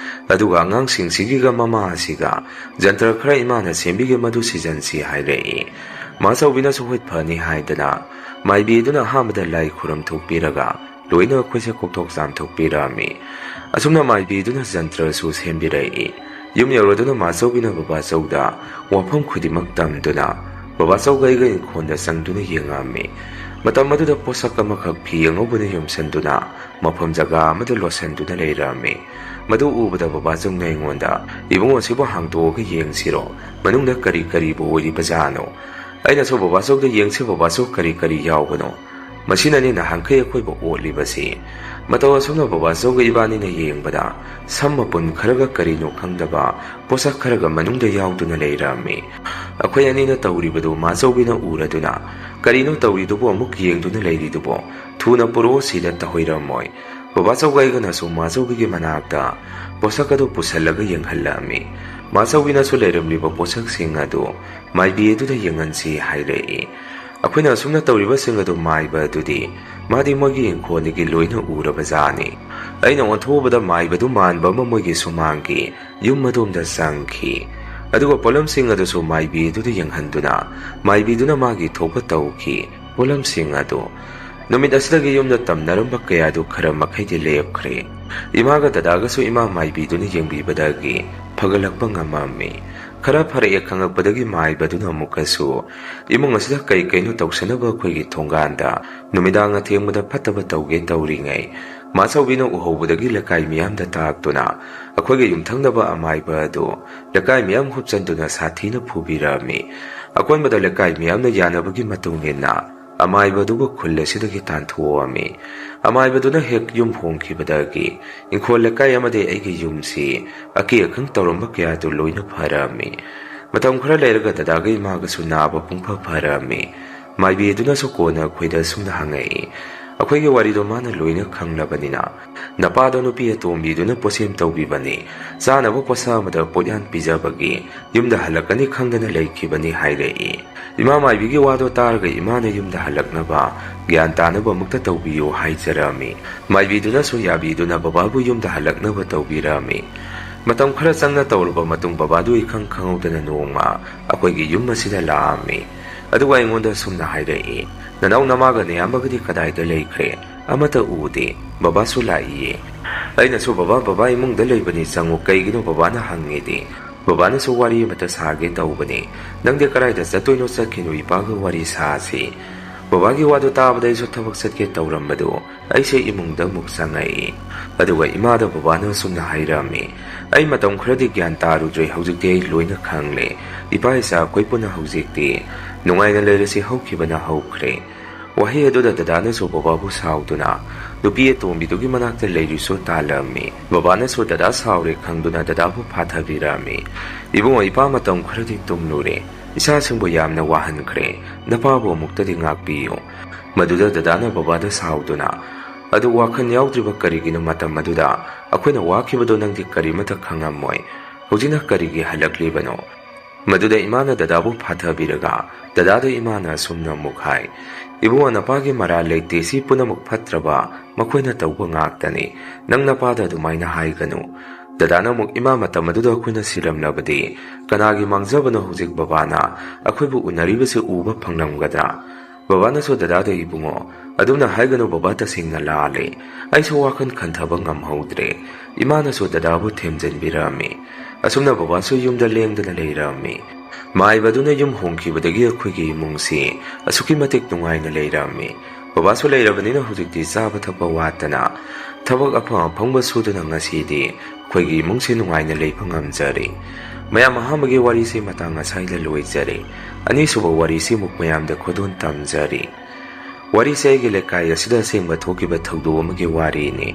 ꯑꯗꯨꯒ ꯑꯉꯥꯡꯁꯤꯡꯁꯤꯒꯤꯒ ꯃꯃꯥ ꯑꯁꯤꯒ ꯖꯟꯇ꯭ꯔ ꯈꯔ ꯏꯃꯥꯅ ꯁꯦꯝꯕꯤꯒꯦ, ꯃꯗꯨ ꯁꯤꯖꯟꯁꯤ" ꯍꯥꯏꯔꯛꯏ꯫ ꯃꯥꯆꯧꯕꯤꯅꯁꯨ "ꯍꯣꯏ, ꯐꯅꯤ" ꯍꯥꯏꯗꯅ ꯃꯥꯏꯕꯤ ꯑꯗꯨꯅ ꯑꯍꯥꯟꯕꯗ ꯂꯥꯏ ꯈꯨꯔꯝ ꯊꯣꯛꯄꯤꯔꯒ ꯂꯣꯏꯅ ꯑꯩꯈꯣꯏꯁꯦ ꯀꯣꯛꯊꯣꯛ ꯆꯥꯝꯊꯣꯛꯄꯤꯔꯝꯃꯤ꯫ ꯑꯁꯨꯝꯅ ꯃꯥꯏꯕꯤꯗꯨꯅ ꯖꯟꯇ꯭ꯔꯁꯨ ꯁꯦꯝꯕꯤꯔꯛꯏ꯫ ꯌꯨꯝ ꯌꯧꯔꯗꯨꯅ ꯃꯥꯆꯧꯕꯤꯅ ꯕꯕꯥꯆꯧꯗ ꯋꯥꯐꯝ ꯈꯨꯗꯤꯡꯃꯛ ꯇꯝꯗꯨꯅ ꯕꯕꯥꯆꯧꯒ ꯑꯩꯒ ꯏꯪꯈꯣꯜꯗ ꯆꯪꯗꯨꯅ ꯌꯦꯡꯉꯝꯃꯤ꯫ ꯃꯇꯝ ꯑꯗꯨꯗ ꯄꯣꯠꯁꯛ ꯑꯃꯈꯛ ꯐꯤ ꯑꯉꯧꯕꯅ ꯌꯣꯝꯁꯤꯟꯗꯨꯅ ꯃꯐꯝ ꯖꯒꯥ ꯑꯃꯗ ꯂꯣꯠꯁꯤꯟꯗꯨꯅ ꯂꯩꯔꯝꯃꯤ꯫ ꯃꯗꯨ ꯎꯕꯗ ꯕꯕꯥꯆꯧꯅ ꯑꯩꯉꯣꯟꯗ, "ꯏꯕꯨꯡꯉꯣ, ꯁꯤꯕꯨ ꯍꯥꯡꯗꯣꯛꯑꯒ ꯌꯦꯡꯁꯤꯔꯣ? ꯃꯅꯨꯡꯗ ꯀꯔꯤ ꯀꯔꯤꯕꯨ ꯑꯣꯏꯔꯤꯕꯖꯥꯠꯅꯣ?" ꯑꯩꯅꯁꯨ ꯕꯕꯥꯆꯧꯗ, "ꯌꯦꯡꯁꯤ ꯕꯕꯥꯆꯧ, ꯀꯔꯤ ꯀꯔꯤ ꯌꯥꯎꯕꯅꯣ?" ꯃꯁꯤꯅꯅꯤ ꯅꯍꯥꯟꯈꯩ ꯑꯩꯈꯣꯏꯕꯨ ꯑꯣꯠꯂꯤꯕꯁꯤ꯫ ꯃꯇꯧ ꯑꯁꯨꯝꯅ ꯕꯕꯥꯆꯧꯒ ꯏꯕꯥꯅꯤꯅ ꯌꯦꯡꯕꯗ, ꯁꯝ ꯃꯄꯨꯟ ꯈꯔꯒ ꯀꯔꯤꯅꯣ ꯈꯪꯗꯕ ꯄꯣꯠꯁꯛ ꯈꯔꯒ ꯃꯅꯨꯡꯗ ꯌꯥꯎꯗꯨꯅ ꯂꯩꯔꯝꯃꯤ꯫ ꯑꯩꯈꯣꯏ ꯑꯅꯤꯅ ꯇꯧꯔꯤꯕꯗꯨ ꯃꯥꯆꯧꯕꯤꯅ ꯎꯔꯗꯨꯅ, "ꯀꯔꯤꯅꯣ ꯇꯧꯔꯤꯗꯨꯕꯨ ꯑꯃꯨꯛ ꯌꯦꯡꯗꯨꯅ ꯂꯩꯔꯤꯗꯨꯕꯨ? ꯊꯨꯅ ꯄꯨꯔꯛꯑꯣ, ꯁꯤꯗ ꯇꯧꯍꯩꯔꯝꯃꯣꯏ"꯫ ꯕꯕꯥꯆꯧꯒ ꯑꯩꯒꯅꯁꯨ ꯃꯥꯆꯧꯕꯤꯒꯤ ꯃꯅꯥꯛꯇ ꯄꯣꯠꯁꯛ ꯑꯗꯨ ꯄꯨꯁꯜꯂꯒ ꯌꯦꯡꯍꯜꯂꯛꯑꯝꯃꯤ꯫ ꯃꯥꯆꯧꯕꯤꯅꯁꯨ ꯂꯩꯔꯝꯂꯤꯕ ꯄꯣꯠꯁꯛꯁꯤꯡ ꯑꯗꯨ ꯃꯥꯏꯕꯤ ꯑꯗꯨꯗ ꯌꯦꯡꯍꯟꯁꯤ ꯍꯥꯏꯔꯛꯏ꯫ ꯑꯩꯈꯣꯏꯅ ꯑꯁꯨꯝꯅ ꯇꯧꯔꯤꯕꯁꯤꯡ ꯑꯗꯨ ꯃꯥꯏꯕ ꯑꯗꯨꯗꯤ, ꯃꯥꯗꯤ ꯃꯣꯏꯒꯤ ꯏꯪꯈꯣꯜꯗꯒꯤ ꯂꯣꯏꯅ ꯎꯔꯕ ꯖꯥꯠꯅꯤ꯫ ꯑꯩꯅ ꯑꯣꯟꯊꯣꯛꯎꯕꯗ ꯃꯥꯏꯕꯗꯨ ꯃꯥꯟꯕ ꯑꯃ ꯃꯣꯏꯒꯤ ꯁꯨꯃꯥꯡꯒꯤ ꯌꯨꯝ ꯑꯗꯣꯝꯗ ꯆꯪꯈꯤ꯫ ꯑꯗꯨꯒ ꯄꯣꯠꯂꯝꯁꯤꯡ ꯑꯗꯨꯁꯨ ꯃꯥꯏꯕꯤ ꯑꯗꯨꯗ ꯌꯦꯡꯍꯟꯗꯨꯅ, ꯃꯥꯏꯕꯤꯗꯨꯅ ꯃꯥꯒꯤ ꯊꯣꯛꯄ ꯇꯧꯈꯤ꯫ ꯄꯣꯠꯂꯝꯁꯤꯡ ꯑꯗꯨ ꯅꯨꯃꯤꯠ ꯑꯁꯤꯗꯒꯤ ꯌꯨꯝꯗ ꯇꯝꯅꯔꯝꯕ ꯀꯌꯥꯗꯨ ꯈꯔ ꯃꯈꯩꯗꯤ ꯂꯦꯞꯈ꯭ꯔꯦ꯫ ꯏꯃꯥꯒ ꯗꯗꯥꯒꯁꯨ ꯏꯃꯥ ꯃꯥꯏꯕꯤꯗꯨꯅ ꯌꯦꯡꯕꯤꯕꯗꯒꯤ ꯐꯒꯠꯂꯛꯄ ꯉꯝꯃꯝꯃꯤ꯫ ꯈꯔ ꯐꯔꯛꯑꯦ ꯈꯪꯉꯛꯄꯗꯒꯤ ꯃꯥꯏꯕꯗꯨꯅ ꯑꯃꯨꯛꯀꯁꯨ ꯏꯃꯨꯡ ꯑꯁꯤꯗ ꯀꯩ ꯀꯩꯅꯣ ꯇꯧꯁꯟꯅꯕ ꯑꯩꯈꯣꯏꯒꯤ ꯊꯣꯡꯒꯥꯟꯗ ꯅꯨꯃꯤꯗꯥꯡ ꯑꯊꯦꯡꯕꯗ ꯐꯠꯇꯕ ꯇꯧꯒꯦ ꯇꯧꯔꯤꯉꯩ, ꯃꯥꯆꯧꯕꯤꯅ ꯎꯍꯧꯕꯗꯒꯤ ꯂꯩꯀꯥꯏ ꯃꯤꯌꯥꯝꯗ ꯇꯥꯛꯇꯨꯅ ꯑꯩꯈꯣꯏꯒꯤ ꯌꯨꯝꯊꯪꯅꯕ ꯑꯃꯥꯏꯕ ꯑꯗꯨ ꯂꯩꯀꯥꯏ ꯃꯤꯌꯥꯝ ꯍꯨꯞꯆꯟꯗꯨꯅ ꯁꯥꯊꯤꯅ ꯐꯨꯕꯤꯔꯝꯃꯤ꯫ ꯑꯀꯣꯟꯕꯗ ꯂꯩꯀꯥꯏ ꯃꯤꯌꯥꯝꯅ ꯌꯥꯅꯕꯒꯤ ꯃꯇꯨꯡ ꯏꯟꯅ ꯑꯃꯥꯏꯕꯗꯨꯕꯨ ꯈꯨꯜ ꯑꯁꯤꯗꯒꯤ ꯇꯥꯟꯊꯣꯛꯑꯝꯃꯤ꯫ ꯑꯃꯥꯏꯕꯗꯨꯅ ꯍꯦꯛ ꯌꯨꯝ ꯍꯣꯡꯈꯤꯕꯗꯒꯤ ꯏꯪꯈꯣꯜ ꯂꯩꯀꯥꯏ ꯑꯃꯗꯤ ꯑꯩꯒꯤ ꯌꯨꯝꯁꯤ ꯑꯀꯤ ꯑꯈꯪ ꯇꯧꯔꯝꯕ ꯀꯌꯥꯗꯨ ꯂꯣꯏꯅ ꯐꯔꯝꯃꯤ꯫ ꯃꯇꯝ ꯈꯔ ꯂꯩꯔꯒ ꯗꯗꯥꯒ ꯏꯃꯥꯒꯁꯨ ꯅꯥꯕ ꯄꯨꯡꯐ ꯐꯔꯝꯃꯤ꯫ ꯃꯥꯏꯕꯤ ꯑꯗꯨꯅꯁꯨ ꯀꯣꯟꯅ ꯑꯩꯈꯣꯏꯗ ꯑꯁꯨꯝꯅ ꯍꯪꯉꯛꯏ, ꯑꯩꯈꯣꯏꯒꯤ ꯋꯥꯔꯤꯗꯣ ꯃꯥꯅ ꯂꯣꯏꯅ ꯈꯪꯂꯕꯅꯤꯅ, "ꯅꯄꯥꯗꯣ ꯅꯨꯄꯤ ꯑꯇꯣꯝꯕꯤꯗꯨꯅ ꯄꯣꯠꯁꯦꯝ ꯇꯧꯕꯤꯕꯅꯤ, ꯆꯥꯅꯕ ꯄꯣꯠꯁꯥ ꯑꯃꯗ ꯄꯣꯠꯌꯥꯟ ꯄꯤꯖꯕꯒꯤ ꯌꯨꯝꯗ ꯍꯜꯂꯛꯀꯅꯤ ꯈꯪꯗꯅ ꯂꯩꯈꯤꯕꯅꯤ" ꯍꯥꯏꯔꯛꯏ꯫ ꯏꯃꯥ ꯃꯥꯏꯕꯤꯒꯤ ꯋꯥꯗꯣ ꯇꯥꯔꯒ ꯏꯃꯥꯅ ꯌꯨꯝꯗ ꯍꯜꯂꯛꯅꯕ, ꯒ꯭ꯌꯥꯟ ꯇꯥꯅꯕ ꯑꯃꯨꯛꯇ ꯇꯧꯕꯤꯌꯨ ꯍꯥꯏꯖꯔꯝꯃꯤ꯫ ꯃꯥꯏꯕꯤꯗꯨꯅꯁꯨ ꯌꯥꯕꯤꯗꯨꯅ ꯕꯕꯥꯕꯨ ꯌꯨꯝꯗ ꯍꯜꯂꯛꯅꯕ ꯇꯧꯕꯤꯔꯝꯃꯤ꯫ ꯃꯇꯝ ꯈꯔ ꯆꯪꯅ ꯇꯧꯔꯕ ꯃꯇꯨꯡ ꯕꯕꯥꯗꯨ ꯏꯈꯪ ꯈꯪꯍꯧꯗꯅ ꯅꯣꯡꯃ ꯑꯩꯈꯣꯏꯒꯤ ꯌꯨꯝ ꯑꯁꯤꯗ ꯂꯥꯛꯑꯝꯃꯤ꯫ ꯑꯗꯨꯒ ꯑꯩꯉꯣꯟꯗ ꯑꯁꯨꯝꯅ ꯍꯥꯏꯔꯛꯏ, "ꯅꯅꯥꯎ ꯅꯃꯥꯒ ꯅꯌꯥꯝꯕꯒꯗꯤ ꯀꯗꯥꯏꯗ ꯂꯩꯈ꯭ꯔꯦ? ꯑꯃꯠꯇ ꯎꯗꯦ꯫ ꯕꯕꯥꯁꯨ ꯂꯥꯛꯏꯌꯦ?" ꯑꯩꯅꯁꯨ, "ꯕꯕꯥ, ꯕꯕꯥ ꯏꯃꯨꯡꯗ ꯂꯩꯕꯅꯤ, ꯆꯪꯉꯨ, ꯀꯩꯒꯤꯅꯣ?" ꯕꯕꯥꯅ ꯍꯪꯉꯤꯗꯤ, "ꯕꯕꯥꯅꯁꯨ ꯋꯥꯔꯤ ꯑꯃꯇ ꯁꯥꯒꯦ ꯇꯧꯕꯅꯤ꯫ ꯅꯪꯗꯤ ꯀꯗꯥꯏꯗ ꯆꯠꯇꯣꯏꯅꯣ? ꯆꯠꯈꯤꯅꯨ, ꯏꯄꯥꯒ ꯋꯥꯔꯤ ꯁꯥꯁꯤ"꯫ ꯕꯕꯥꯒꯤ ꯋꯥꯗꯨ ꯇꯥꯕꯗ ꯑꯩꯁꯨ ꯊꯕꯛ ꯆꯠꯀꯦ ꯇꯧꯔꯝꯕꯗꯨ ꯑꯩꯁꯦ ꯏꯃꯨꯡꯗ ꯑꯃꯨꯛ ꯆꯪꯉꯛꯏ꯫ ꯑꯗꯨꯒ ꯏꯃꯥꯗ ꯕꯕꯥꯅ ꯑꯁꯨꯝꯅ ꯍꯥꯏꯔꯝꯃꯤ, "ꯑꯩ ꯃꯇꯝ ꯈꯔꯗꯤ ꯒ꯭ꯌꯥꯟ ꯇꯥꯔꯨꯗ꯭ꯔꯦ, ꯍꯧꯖꯤꯛꯇꯤ ꯑꯩ ꯂꯣꯏꯅ ꯈꯪꯂꯦ꯫ ꯏꯄꯥ ꯏꯆꯥ ꯑꯩꯈꯣꯏ ꯄꯨꯟꯅ ꯍꯧꯖꯤꯛꯇꯤ ꯅꯨꯡꯉꯥꯏꯅ ꯂꯩꯔꯁꯤ, ꯍꯧꯈꯤꯕꯅ ꯍꯧꯈ꯭ꯔꯦ"꯫ ꯋꯥꯍꯩ ꯑꯗꯨꯗ ꯗꯗꯥꯅꯁꯨ ꯕꯕꯥꯕꯨ ꯁꯥꯎꯗꯨꯅ ꯅꯨꯄꯤ ꯑꯇꯣꯝꯕꯤꯗꯨꯒꯤ ꯃꯅꯥꯛꯇ ꯂꯩꯔꯤꯁꯨ ꯇꯥꯜꯂꯝꯃꯤ꯫ ꯕꯕꯥꯅꯁꯨ ꯗꯗꯥ ꯁꯥꯎꯔꯦ ꯈꯪꯗꯨꯅ ꯗꯗꯥꯕꯨ ꯐꯥꯊꯕꯤꯔꯝꯃꯤ꯫ "ꯏꯕꯨꯡꯉꯣ, ꯏꯄꯥ ꯃꯇꯝ ꯈꯔꯗꯤ ꯇꯨꯝꯂꯨꯔꯦ꯫ ꯏꯆꯥꯁꯤꯡꯕꯨ ꯌꯥꯝꯅ ꯋꯥꯍꯟꯈ꯭ꯔꯦ꯫ ꯅꯄꯥꯕꯨ ꯑꯃꯨꯛꯇꯗꯤ ꯉꯥꯛꯄꯤꯌꯨ꯫" ꯃꯗꯨꯗ ꯗꯗꯥꯅ ꯕꯕꯥꯗ ꯁꯥꯎꯗꯨꯅ, "ꯑꯗꯨ ꯋꯥꯈꯜ ꯌꯥꯎꯗ꯭ꯔꯤꯕ ꯀꯔꯤꯒꯤꯅꯣ? ꯃꯇꯝ ꯑꯗꯨꯗ ꯑꯩꯈꯣꯏꯅ ꯋꯥꯈꯤꯕꯗꯣ ꯅꯪꯗꯤ ꯀꯔꯤꯃꯠꯇ ꯈꯪꯉꯝꯃꯣꯏ꯫ ꯍꯧꯖꯤꯛꯅ ꯀꯔꯤꯒꯤ ꯍꯜꯂꯛꯂꯤꯕꯅꯣ?" ꯃꯗꯨꯗ ꯏꯃꯥꯅ ꯗꯗꯥꯕꯨ ꯐꯥꯊꯕꯤꯔꯒ, ꯗꯗꯥꯗ ꯏꯃꯥꯅ ꯑꯁꯨꯝꯅ ꯑꯃꯨꯛ ꯍꯥꯏ, "ꯏꯕꯨꯡꯉꯣ, ꯅꯄꯥꯒꯤ ꯃꯔꯥꯜ ꯂꯩꯇꯦ, ꯁꯤ ꯄꯨꯝꯅꯃꯛ ꯐꯠꯇ꯭ꯔꯕ ꯃꯈꯣꯏꯅ ꯇꯧꯕ ꯉꯥꯛꯇꯅꯤ꯫ ꯅꯪ ꯅꯄꯥꯗ ꯑꯗꯨꯃꯥꯏꯅ ꯍꯥꯏꯒꯅꯨ꯫" ꯗꯗꯥꯅ ꯑꯃꯨꯛ, "ꯏꯃꯥ, ꯃꯇꯝ ꯑꯗꯨꯗ ꯑꯩꯈꯣꯏꯅ ꯁꯤꯔꯝꯂꯕꯗꯤ ꯀꯅꯥꯒꯤ ꯃꯥꯡꯖꯕꯅꯣ ꯍꯧꯖꯤꯛ ꯕꯕꯥꯅ ꯑꯩꯈꯣꯏꯕꯨ ꯎꯅꯔꯤꯕꯁꯤ ꯎꯕ ꯐꯪꯂꯝꯒꯗ꯭ꯔꯥ?" ꯕꯕꯥꯅꯁꯨ ꯗꯗꯥꯗ, "ꯏꯕꯨꯡꯉꯣ, ꯑꯗꯨꯝꯅ ꯍꯥꯏꯒꯅꯨ ꯕꯕꯥ, ꯇꯁꯦꯡꯅ ꯂꯥꯜꯂꯦ꯫ ꯑꯩꯁꯨ ꯋꯥꯈꯜ ꯈꯟꯊꯕ ꯉꯝꯍꯧꯗ꯭ꯔꯦ꯫" ꯏꯃꯥꯅꯁꯨ ꯗꯗꯥꯕꯨ ꯊꯦꯝꯖꯤꯟꯕꯤꯔꯝꯃꯤ꯫ ꯑꯁꯨꯝꯅ ꯕꯕꯥꯁꯨ ꯌꯨꯝꯗ ꯂꯦꯡꯗꯅ ꯂꯩꯔꯝꯃꯤ꯫ ꯃꯥꯏꯕꯗꯨꯅ ꯌꯨꯝ ꯍꯣꯡꯈꯤꯕꯗꯒꯤ ꯑꯩꯈꯣꯏꯒꯤ ꯏꯃꯨꯡꯁꯤ ꯑꯁꯨꯛꯀꯤ ꯃꯇꯤꯛ ꯅꯨꯡꯉꯥꯏꯅ ꯂꯩꯔꯝꯃꯤ꯫ ꯕꯕꯥꯁꯨ ꯂꯩꯔꯕꯅꯤꯅ ꯍꯧꯖꯤꯛꯇꯤ ꯆꯥꯕ ꯊꯛꯄ ꯋꯥꯠꯇꯅ ꯊꯕꯛ ꯑꯐꯪ ꯑꯐꯪꯕ ꯁꯨꯗꯨꯅ ꯉꯁꯤꯗꯤ ꯑꯩꯈꯣꯏꯒꯤ ꯏꯃꯨꯡꯁꯤ ꯅꯨꯡꯉꯥꯏꯅ ꯂꯩꯕ ꯉꯝꯖꯔꯤ꯫ ꯃꯌꯥꯝ, ꯑꯍꯥꯟꯕꯒꯤ ꯋꯥꯔꯤꯁꯤ ꯃꯇꯥꯡ ꯑꯁꯥꯏꯗ ꯂꯣꯏꯖꯔꯦ꯫ ꯑꯅꯤꯁꯨꯕ ꯋꯥꯔꯤꯁꯤ ꯑꯃꯨꯛ ꯃꯌꯥꯝꯗ ꯈꯨꯗꯣꯜ ꯇꯝꯖꯔꯤ꯫ ꯋꯥꯔꯤꯁꯦ ꯑꯩꯒꯤ ꯂꯩꯀꯥꯏ ꯑꯁꯤꯗ ꯑꯁꯦꯡꯕ ꯊꯣꯛꯈꯤꯕ ꯊꯧꯗꯣꯛ ꯑꯃꯒꯤ ꯋꯥꯔꯤꯅꯤ꯫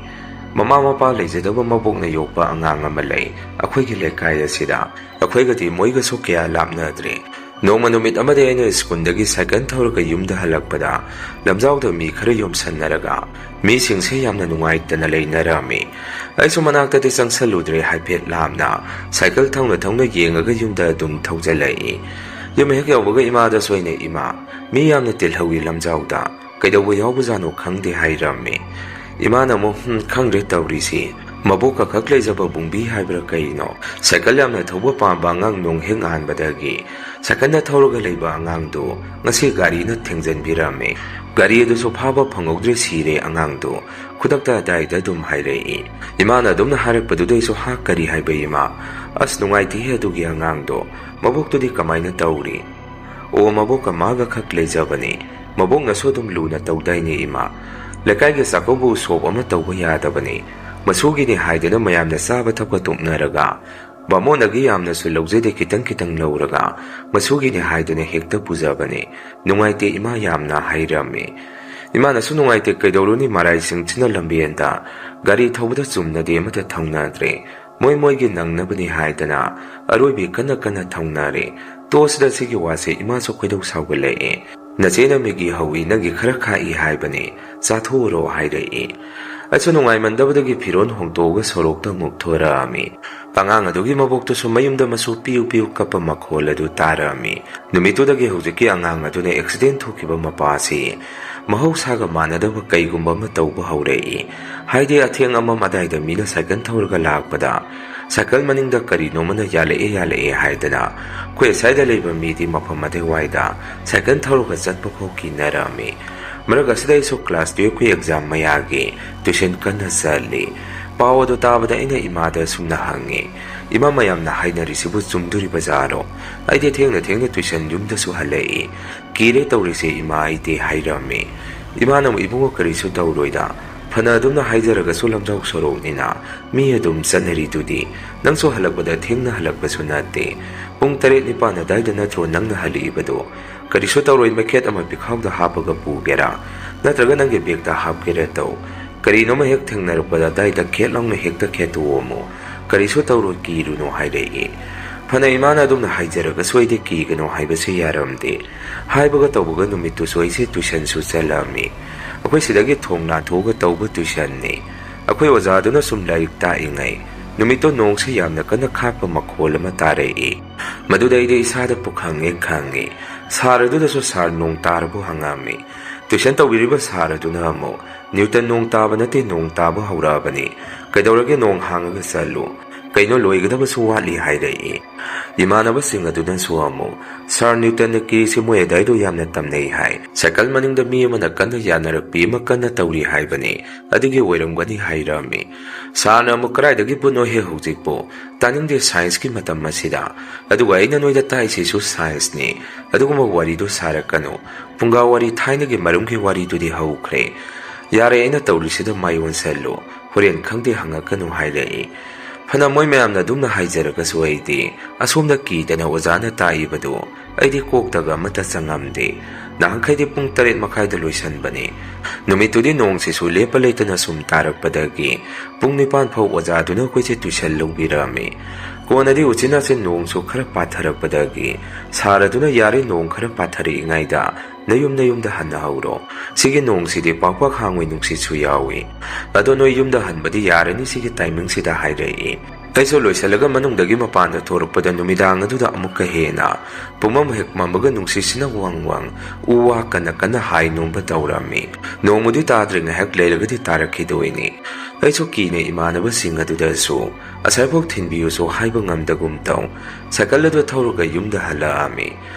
ꯃꯃꯥ ꯃꯄꯥ ꯂꯩꯖꯗꯕ ꯃꯕꯣꯛꯅ ꯌꯣꯛꯄ ꯑꯉꯥꯡ ꯑꯃ ꯂꯩ ꯑꯩꯈꯣꯏꯒꯤ ꯂꯩꯀꯥꯏ ꯑꯁꯤꯗ꯫ ꯑꯩꯈꯣꯏꯒꯗꯤ ꯃꯣꯏꯒꯁꯨ ꯀꯌꯥ ꯂꯥꯞꯅꯗ꯭ꯔꯦ꯫ ꯅꯣꯡꯃ ꯅꯨꯃꯤꯠ ꯑꯃꯗꯤ ꯑꯩꯅ ꯁ꯭ꯀꯨꯜꯗꯒꯤ ꯁꯥꯏꯀꯜ ꯊꯧꯔꯒ ꯌꯨꯝꯗ ꯍꯜꯂꯛꯄꯗ, ꯂꯝꯖꯥꯎꯗ ꯃꯤ ꯈꯔ ꯌꯣꯝꯁꯟꯅꯔꯒ ꯃꯤꯁꯤꯡꯁꯦ ꯌꯥꯝꯅ ꯅꯨꯡꯉꯥꯏꯇꯅ ꯂꯩꯅꯔꯝꯃꯤ꯫ ꯑꯩꯁꯨ ꯃꯅꯥꯛꯇꯗꯤ ꯆꯪꯁꯜꯂꯨꯗ꯭ꯔꯦ, ꯍꯥꯏꯐꯦꯠ ꯂꯥꯞꯅ ꯁꯥꯏꯀꯜ ꯊꯧꯅ ꯊꯧꯅ ꯌꯦꯡꯉꯒ ꯌꯨꯝꯗ ꯑꯗꯨꯝ ꯊꯧꯖꯜꯂꯛꯏ꯫ ꯌꯨꯝ ꯍꯦꯛ ꯌꯧꯕꯒ ꯏꯃꯥꯗꯁꯨ ꯑꯩꯅ, "ꯏꯃꯥ, ꯃꯤ ꯌꯥꯝꯅ ꯇꯤꯜꯍꯧꯏ ꯂꯝꯖꯥꯎꯗ, ꯀꯩꯗꯧꯕ ꯌꯥꯎꯕꯖꯥꯠꯅꯣ ꯈꯪꯗꯦ," ꯍꯥꯏꯔꯝꯃꯤ꯫ ꯏꯃꯥꯅ ꯑꯃꯨꯛ, "ꯍꯨꯝ, ꯈꯪꯗ꯭ꯔꯦ ꯇꯧꯔꯤꯁꯤ꯫ ꯃꯕꯣꯛꯀ ꯈꯛ ꯂꯩꯖꯕ ꯕꯨꯡꯕꯤ ꯍꯥꯏꯕ꯭ꯔꯥ ꯀꯩꯅꯣ, ꯁꯥꯏꯀꯜ ꯌꯥꯝꯅ ꯊꯧꯕ ꯄꯥꯝꯕ ꯑꯉꯥꯡ ꯅꯣꯡ ꯍꯦꯛ ꯉꯥꯟꯕꯗꯒꯤ ꯁꯥꯏꯀꯜꯗ ꯊꯧꯔꯒ ꯂꯩꯕ ꯑꯉꯥꯡꯗꯨ ꯉꯁꯤ ꯒꯥꯔꯤꯅ ꯊꯦꯡꯖꯟꯕꯤꯔꯝꯃꯤ꯫ ꯒꯥꯔꯤ ꯑꯗꯨꯁꯨ ꯐꯥꯕ ꯐꯪꯍꯧꯗ꯭ꯔꯦ, ꯁꯤꯔꯦ ꯑꯉꯥꯡꯗꯨ꯫" ꯈꯨꯗꯛꯇ ꯑꯗꯥꯏꯗ ꯑꯗꯨꯝ ꯍꯥꯏꯔꯛꯏ꯫ ꯏꯃꯥꯅ ꯑꯗꯨꯝꯅ ꯍꯥꯏꯔꯛꯄꯗꯨꯗ ꯑꯩꯁꯨ, "ꯍꯥ, ꯀꯔꯤ ꯍꯥꯏꯕ ꯏꯃꯥ? ꯑꯁ, ꯅꯨꯡꯉꯥꯏꯇꯦꯍꯦ ꯑꯗꯨꯒꯤ ꯑꯉꯥꯡꯗꯣ꯫ ꯃꯕꯣꯛꯇꯨꯗꯤ ꯀꯃꯥꯏꯅ ꯇꯧꯔꯤ?" "ꯑꯣ, ꯃꯕꯣꯛꯀ ꯃꯥꯒ ꯈꯛ ꯂꯩꯖꯕꯅꯤ꯫ ꯃꯕꯣꯛꯅꯁꯨ ꯑꯗꯨꯝ ꯂꯨꯅ ꯇꯧꯗꯥꯏꯅꯦ ꯏꯃꯥ? ꯂꯩꯀꯥꯏꯒꯤ ꯆꯥꯛꯀꯧꯕ ꯎꯁꯣꯞ ꯑꯃ ꯇꯧꯕ ꯌꯥꯗꯕꯅꯤ꯫ ꯃꯁꯨꯒꯤꯅꯤ ꯍꯥꯏꯗꯅ ꯃꯌꯥꯝꯅ ꯆꯥꯕ ꯊꯛꯄ ꯇꯣꯛꯅꯔꯒ ꯕꯥꯃꯣꯟꯗꯒꯤ ꯌꯥꯝꯅꯁꯨ ꯂꯧꯖꯗꯦ, ꯈꯤꯇꯪ ꯈꯤꯇꯪ ꯂꯧꯔꯒ ꯃꯁꯨꯒꯤꯅꯦ ꯍꯥꯏꯗꯨꯅ ꯍꯦꯛꯇ ꯄꯨꯖꯕꯅꯦ꯫ "ꯅꯨꯡꯉꯥꯏꯇꯦ ꯏꯃꯥ ꯌꯥꯝꯅ" ꯍꯥꯏꯔꯝꯃꯤ꯫ ꯏꯃꯥꯅꯁꯨ "ꯅꯨꯡꯉꯥꯏꯇꯦ, ꯀꯩꯗꯧꯔꯨꯅꯤ, ꯃꯔꯥꯏꯁꯤꯡꯁꯤꯅ ꯂꯝꯕꯦꯟꯗ ꯒꯥꯔꯤ ꯊꯧꯕꯗ ꯆꯨꯝꯅꯗꯦ ꯑꯃꯠꯇ ꯊꯧꯅꯗ꯭ꯔꯦ꯫ ꯃꯣꯏ ꯃꯣꯏꯒꯤ ꯅꯪꯅꯕꯅꯤ" ꯍꯥꯏꯗꯅ ꯑꯔꯣꯏꯕꯤ ꯀꯟꯅ ꯀꯟꯅ ꯊꯧꯅꯔꯦ꯫ ꯇꯣꯛꯑꯁꯤꯗ ꯁꯤꯒꯤ ꯋꯥꯁꯦ, ꯏꯃꯥꯁꯨ ꯈꯣꯏꯗꯧ ꯁꯥꯎꯒꯠꯂꯛꯑꯦ꯫ "ꯅꯆꯦꯅ ꯃꯦꯒꯤ ꯍꯧꯏ, ꯅꯪꯒꯤ ꯈꯔ ꯈꯥꯛꯏ ꯍꯥꯏꯕꯅꯦ, ꯆꯥꯊꯣꯛꯎꯔꯣ" ꯍꯥꯏꯔꯛꯏ꯫ ꯑꯩꯁꯨ ꯅꯨꯡꯉꯥꯏꯃꯟꯗꯕꯗꯒꯤ ꯐꯤꯔꯣꯜ ꯍꯣꯡꯗꯣꯛꯑꯒ ꯁꯣꯔꯣꯛꯇ ꯑꯃꯨꯛ ꯊꯣꯔꯛꯑꯝꯃꯤ꯫ ꯑꯉꯥꯡ ꯑꯗꯨꯒꯤ ꯃꯕꯣꯛꯇꯨꯁꯨ ꯃꯌꯨꯝꯗ ꯃꯁꯨ ꯄꯤꯌꯨ ꯄꯤꯌꯨ ꯀꯞꯄ ꯃꯈꯣꯜ ꯑꯗꯨ ꯇꯥꯔꯛꯑꯝꯃꯤ꯫ ꯅꯨꯃꯤꯠꯇꯨꯗꯒꯤ ꯍꯧꯖꯤꯛꯀꯤ ꯑꯉꯥꯡ ꯑꯗꯨꯅ ꯑꯦꯛꯁꯤꯗꯦꯟ ꯊꯣꯛꯈꯤꯕ ꯃꯄꯥꯁꯤ ꯃꯍꯧꯁꯥꯒ ꯃꯥꯟꯅꯗꯕ ꯀꯩꯒꯨꯝꯕ ꯑꯃ ꯇꯧꯕ ꯍꯧꯔꯛꯏ꯫ ꯍꯥꯏꯗꯤ, ꯑꯊꯦꯡ ꯑꯃꯝ ꯑꯗꯥꯏꯗ ꯃꯤꯅ ꯁꯥꯏꯀꯜ ꯊꯧꯔꯒ ꯂꯥꯛꯄꯗ ꯁꯥꯏꯀꯜ ꯃꯅꯤꯡꯗ ꯀꯔꯤꯅꯣꯃꯅ "ꯌꯥꯜꯂꯛꯑꯦ, ꯌꯥꯜꯂꯛꯑꯦ" ꯍꯥꯏꯗꯅ ꯑꯩꯈꯣꯏ ꯑꯁ꯭ꯋꯥꯏꯗ ꯂꯩꯕ ꯃꯤꯗꯤ ꯃꯐꯝ ꯑꯗꯨꯋꯥꯏꯗ ꯁꯥꯏꯀꯜ ꯊꯧꯔꯒ ꯆꯠꯄ ꯐꯥꯎ ꯀꯤꯅꯔꯝꯃꯤ꯫ ꯃꯔꯛ ꯑꯁꯤꯗ ꯑꯩꯁꯨ ꯀ꯭ꯂꯥꯁ ꯇꯨꯌꯦꯜꯐꯀꯤ ꯑꯦꯛꯖꯥꯝ ꯃꯌꯥꯒꯤ ꯇ꯭ꯌꯨꯁꯟ ꯀꯟꯅ ꯆꯠꯂꯤ꯫ ꯄꯥꯎ ꯑꯗꯨ ꯇꯥꯕꯗ ꯑꯩꯅ ꯏꯃꯥꯗ ꯁꯨꯝꯅ ꯍꯪꯉꯤ, "ꯏꯃꯥ, ꯃꯌꯥꯝꯅ ꯍꯥꯏꯅꯔꯤꯁꯤꯕꯨ ꯆꯨꯝꯗꯣꯔꯤꯕ ꯖꯥꯔꯣ? ꯑꯩꯗꯤ ꯊꯦꯡꯅ ꯊꯦꯡꯅ ꯇ꯭ꯌꯨꯁꯟ ꯌꯨꯝꯗꯁꯨ ꯍꯜꯂꯛꯏ꯫ ꯀꯤꯔꯦ ꯇꯧꯔꯤꯁꯦ ꯏꯃꯥ ꯑꯩꯗꯤ" ꯍꯥꯏꯔꯝꯃꯤ꯫ ꯏꯃꯥꯅ ꯑꯃꯨꯛ, "ꯏꯕꯨꯡꯉꯣ, ꯀꯔꯤꯁꯨ ꯇꯧꯔꯣꯏꯗ꯫ ꯐꯅ ꯑꯗꯨꯝꯅ ꯍꯥꯏꯖꯔꯒꯁꯨ ꯂꯝꯖꯥꯎ ꯁꯣꯔꯣꯛꯅꯤꯅ ꯃꯤ ꯑꯗꯨꯝ ꯆꯠꯅꯔꯤꯗꯨꯗꯤ꯫ ꯅꯪꯁꯨ ꯍꯜꯂꯛꯄꯗ ꯊꯦꯡꯅ ꯍꯜꯂꯛꯄꯁꯨ ꯅꯠꯇꯦ꯫ ꯄꯨꯡ ꯇꯔꯦꯠ ꯅꯤꯄꯥꯟ ꯑꯗꯥꯏꯗ ꯅꯠꯇ꯭ꯔꯣ ꯅꯪꯅ ꯍꯜꯂꯛꯏꯕꯗꯣ? ꯀꯔꯤꯁꯨ ꯇꯧꯔꯣꯏ, ꯃꯩꯈꯦꯠ ꯑꯃ ꯄꯤꯈꯥꯎꯗ ꯍꯥꯞꯄꯒ ꯄꯨꯒꯦꯔꯥ? ꯅꯠꯇ꯭ꯔꯒ ꯅꯪꯒꯤ ꯕꯦꯒꯇ ꯍꯥꯞꯀꯦꯔꯥ ꯇꯧ꯫ ꯀꯔꯤꯅꯣꯃ ꯍꯦꯛ ꯊꯦꯡꯅꯔꯛꯄꯗ ꯑꯗꯥꯏꯗ ꯈꯦꯠ ꯂꯥꯎꯅ ꯍꯦꯛꯇ ꯈꯦꯠꯇꯣꯛꯑꯝꯃꯨ꯫ ꯀꯔꯤꯁꯨ ꯇꯧꯔꯣꯏ, ꯀꯤꯔꯨꯅꯨ" ꯍꯥꯏꯔꯛꯏ꯫ ꯐꯅ ꯏꯃꯥꯅ ꯑꯗꯨꯝꯅ ꯍꯥꯏꯖꯔꯒꯁꯨ ꯑꯩꯗꯤ ꯀꯤꯒꯅꯨ ꯍꯥꯏꯕꯁꯤ ꯌꯥꯔꯝꯗꯦ꯫ ꯍꯥꯏꯕꯒ ꯇꯧꯕꯒ ꯅꯨꯃꯤꯠꯇꯨꯁꯨ ꯑꯩꯁꯦ ꯇ꯭ꯌꯨꯁꯟꯁꯨ ꯆꯠꯂꯝꯃꯤ꯫ ꯑꯩꯈꯣꯏ ꯁꯤꯗꯒꯤ ꯊꯣꯡ ꯂꯥꯟꯊꯣꯛꯑꯒ ꯇꯧꯕ ꯇ꯭ꯌꯨꯁꯟꯅꯤ꯫ ꯑꯩꯈꯣꯏ ꯑꯣꯖꯥꯗꯨꯅ ꯁꯨꯝ ꯂꯥꯏꯔꯤꯛ ꯇꯥꯛꯏꯉꯩ ꯅꯨꯃꯤꯠꯇꯣ ꯅꯣꯡꯁꯤ ꯌꯥꯝꯅ ꯀꯟꯅ ꯈꯥꯛꯄ ꯃꯈꯣꯜ ꯑꯃ ꯇꯥꯔꯛꯏ꯫ ꯃꯗꯨꯗ ꯑꯩꯗꯤ ꯏꯁꯥꯗ ꯄꯨꯈꯪ ꯍꯦꯛ ꯈꯪꯉꯤ꯫ ꯁꯥꯔ ꯑꯗꯨꯗꯁꯨ "ꯁꯥꯔ, ꯅꯣꯡ ꯇꯥꯔꯕꯣ?" ꯍꯪꯉꯝꯃꯤ꯫ ꯇ꯭ꯌꯨꯁꯟ ꯇꯧꯕꯤꯔꯤꯕ ꯁꯥꯔ ꯑꯗꯨꯅ ꯑꯃꯨꯛ, "ꯅ꯭ꯌꯨꯇꯟ, ꯅꯣꯡ ꯇꯥꯕ ꯅꯠꯇꯦ, ꯅꯣꯡ ꯇꯥꯕ ꯍꯧꯔꯛꯑꯕꯅꯤ꯫ ꯀꯩꯗꯧꯔꯒꯦ? ꯅꯣꯡ ꯍꯥꯡꯉꯒ ꯆꯠꯂꯨ꯫ ꯀꯩꯅꯣ, ꯂꯣꯏꯒꯗꯕꯁꯨ ꯋꯥꯠꯂꯤ" ꯍꯥꯏꯔꯛꯏ꯫ ꯏꯃꯥꯟꯅꯕꯁꯤꯡ ꯑꯗꯨꯅꯁꯨ ꯑꯃꯨꯛ, "ꯁꯥꯔ ꯅ꯭ꯌꯨꯇꯟꯅ ꯀꯤꯁꯤ ꯃꯣꯏ ꯑꯗꯥꯏꯗꯣ ꯌꯥꯝꯅ ꯇꯝꯅꯩ ꯍꯥꯏ꯫ ꯁꯥꯏꯀꯜ ꯃꯅꯤꯡꯗ ꯃꯤ ꯑꯃꯅ ꯀꯟꯅ ꯌꯥꯅꯔꯛꯄꯤ ꯑꯃ ꯀꯟꯅ ꯇꯧꯔꯤ ꯍꯥꯏꯕꯅꯤ꯫ ꯑꯗꯨꯒꯤ ꯑꯣꯏꯔꯝꯒꯅꯤ" ꯍꯥꯏꯔꯝꯃꯤ꯫ ꯁꯥꯔꯅ ꯑꯃꯨꯛ, "ꯀꯗꯥꯏꯗꯒꯤ ꯕꯨꯠꯅꯣꯍꯦ ꯍꯧꯖꯤꯛꯄꯨ? ꯇꯥꯅꯤꯡꯗꯦ ꯁꯥꯏꯟꯁꯀꯤ ꯃꯇꯝ ꯑꯁꯤꯗ꯫ ꯑꯗꯨꯒ ꯑꯩꯅ ꯅꯣꯏꯗ ꯇꯥꯛꯏꯁꯤꯁꯨ ꯁꯥꯏꯟꯁꯅꯤ꯫ ꯑꯗꯨꯒꯨꯝꯕ ꯋꯥꯔꯤꯗꯨ ꯁꯥꯔꯛꯀꯅꯨ꯫ ꯐꯨꯡꯒꯥ ꯋꯥꯔꯤ, ꯊꯥꯏꯅꯒꯤ ꯃꯔꯨꯝꯒꯤ ꯋꯥꯔꯤꯗꯨꯗꯤ ꯍꯧꯈ꯭ꯔꯦ꯫ ꯌꯥꯔꯦ, ꯑꯩꯅ ꯇꯧꯔꯤꯁꯤꯗ ꯃꯥꯏ ꯑꯣꯟꯁꯜꯂꯨ꯫ ꯍꯣꯔꯦꯟ ꯈꯪꯗꯦ ꯍꯪꯉꯛꯀꯅꯨ" ꯍꯥꯏꯔꯛꯏ꯫ ꯐꯅ ꯃꯣꯏ ꯃꯌꯥꯝꯅ ꯑꯗꯨꯝꯅ ꯍꯥꯏꯖꯔꯒꯁꯨ ꯑꯩꯗꯤ ꯑꯁꯣꯝꯗ ꯀꯤꯗꯅ ꯑꯣꯖꯥꯅ ꯇꯥꯛꯏꯕꯗꯨ ꯑꯩꯗꯤ ꯀꯣꯛꯇꯒ ꯑꯃꯠꯇ ꯆꯪꯉꯝꯗꯦ꯫ ꯅꯍꯥꯟꯈꯩꯗꯤ ꯄꯨꯡ ꯇꯔꯦꯠ ꯃꯈꯥꯏꯗ ꯂꯣꯏꯁꯟꯕꯅꯤ꯫ ꯅꯨꯃꯤꯠꯇꯨꯗꯤ ꯅꯣꯡꯁꯤꯁꯨ ꯂꯦꯞꯄ ꯂꯩꯇꯅ ꯁꯨꯝ ꯇꯥꯔꯛꯄꯗꯒꯤ ꯄꯨꯡ ꯅꯤꯄꯥꯟ ꯐꯥꯎ ꯑꯣꯖꯥꯗꯨꯅ ꯑꯩꯈꯣꯏꯁꯦ tuition ꯂꯧꯕꯤꯔꯝꯃꯤ꯫ ꯀꯣꯟꯅꯗꯤ ꯎꯆꯤꯟ ꯅꯥꯆꯤꯟ ꯅꯣꯡꯁꯨ ꯈꯔ ꯄꯥꯊꯔꯛꯄꯗꯒꯤ ꯁꯥꯔ ꯑꯗꯨꯅ "ꯌꯥꯔꯦ, ꯅꯣꯡ ꯈꯔ ꯄꯥꯊꯔꯛꯏꯉꯩꯗ ꯅꯌꯨꯝ ꯅꯌꯨꯝꯗ ꯍꯟꯅꯍꯧꯔꯣ꯫ ꯁꯤꯒꯤ ꯅꯣꯡꯁꯤꯗꯤ ꯄꯥꯛ ꯄꯥꯛ ꯍꯥꯡꯉꯣꯏ, ꯅꯨꯡꯁꯤꯠꯁꯨ ꯌꯥꯎꯏ꯫ ꯑꯗꯣ ꯅꯣꯏ ꯌꯨꯝꯗ ꯍꯟꯕꯗꯤ ꯌꯥꯔꯅꯤ ꯁꯤꯒꯤ timingꯁꯤꯗ" ꯍꯥꯏꯔꯛꯏ꯫ ꯑꯩꯁꯨ ꯂꯣꯏꯁꯤꯜꯂꯒ ꯃꯅꯨꯡꯗꯒꯤ ꯃꯄꯥꯟꯗ ꯊꯣꯔꯛꯄꯗ ꯅꯨꯃꯤꯗꯥꯡ ꯑꯗꯨꯗ ꯑꯃꯨꯛꯀ ꯍꯦꯟꯅ ꯄꯨꯝꯃꯝ ꯍꯦꯛ ꯃꯝꯕꯒ ꯅꯨꯡꯁꯤꯠꯁꯤꯅ ꯋꯪ ꯋꯪ ꯎ ꯋꯥ ꯀꯟꯅ ꯀꯟꯅ ꯍꯥꯏ ꯅꯣꯝꯕ ꯇꯧꯔꯝꯃꯤ꯫ ꯅꯣꯡꯃꯗꯤ ꯇꯥꯗ꯭ꯔꯤ, ꯉꯥꯏꯍꯥꯛ ꯂꯩꯔꯒꯗꯤ ꯇꯥꯔꯛꯈꯤꯗꯣꯏꯅꯤ꯫ ꯑꯩꯁꯨ ꯀꯤꯅ ꯏꯃꯥꯟꯅꯕꯁꯤꯡ ꯑꯗꯨꯗꯁꯨ "ꯑꯁꯥꯏꯐꯥꯎ ꯊꯤꯟꯕꯤꯌꯨꯁꯨ" ꯍꯥꯏꯕ ꯉꯝꯗꯒꯨꯝ ꯇꯧ ꯁꯥꯏꯀꯜ ꯑꯗꯨ ꯊꯧꯔꯒ ꯌꯨꯝꯗ ꯍꯜꯂꯛꯑꯝꯃꯤ꯫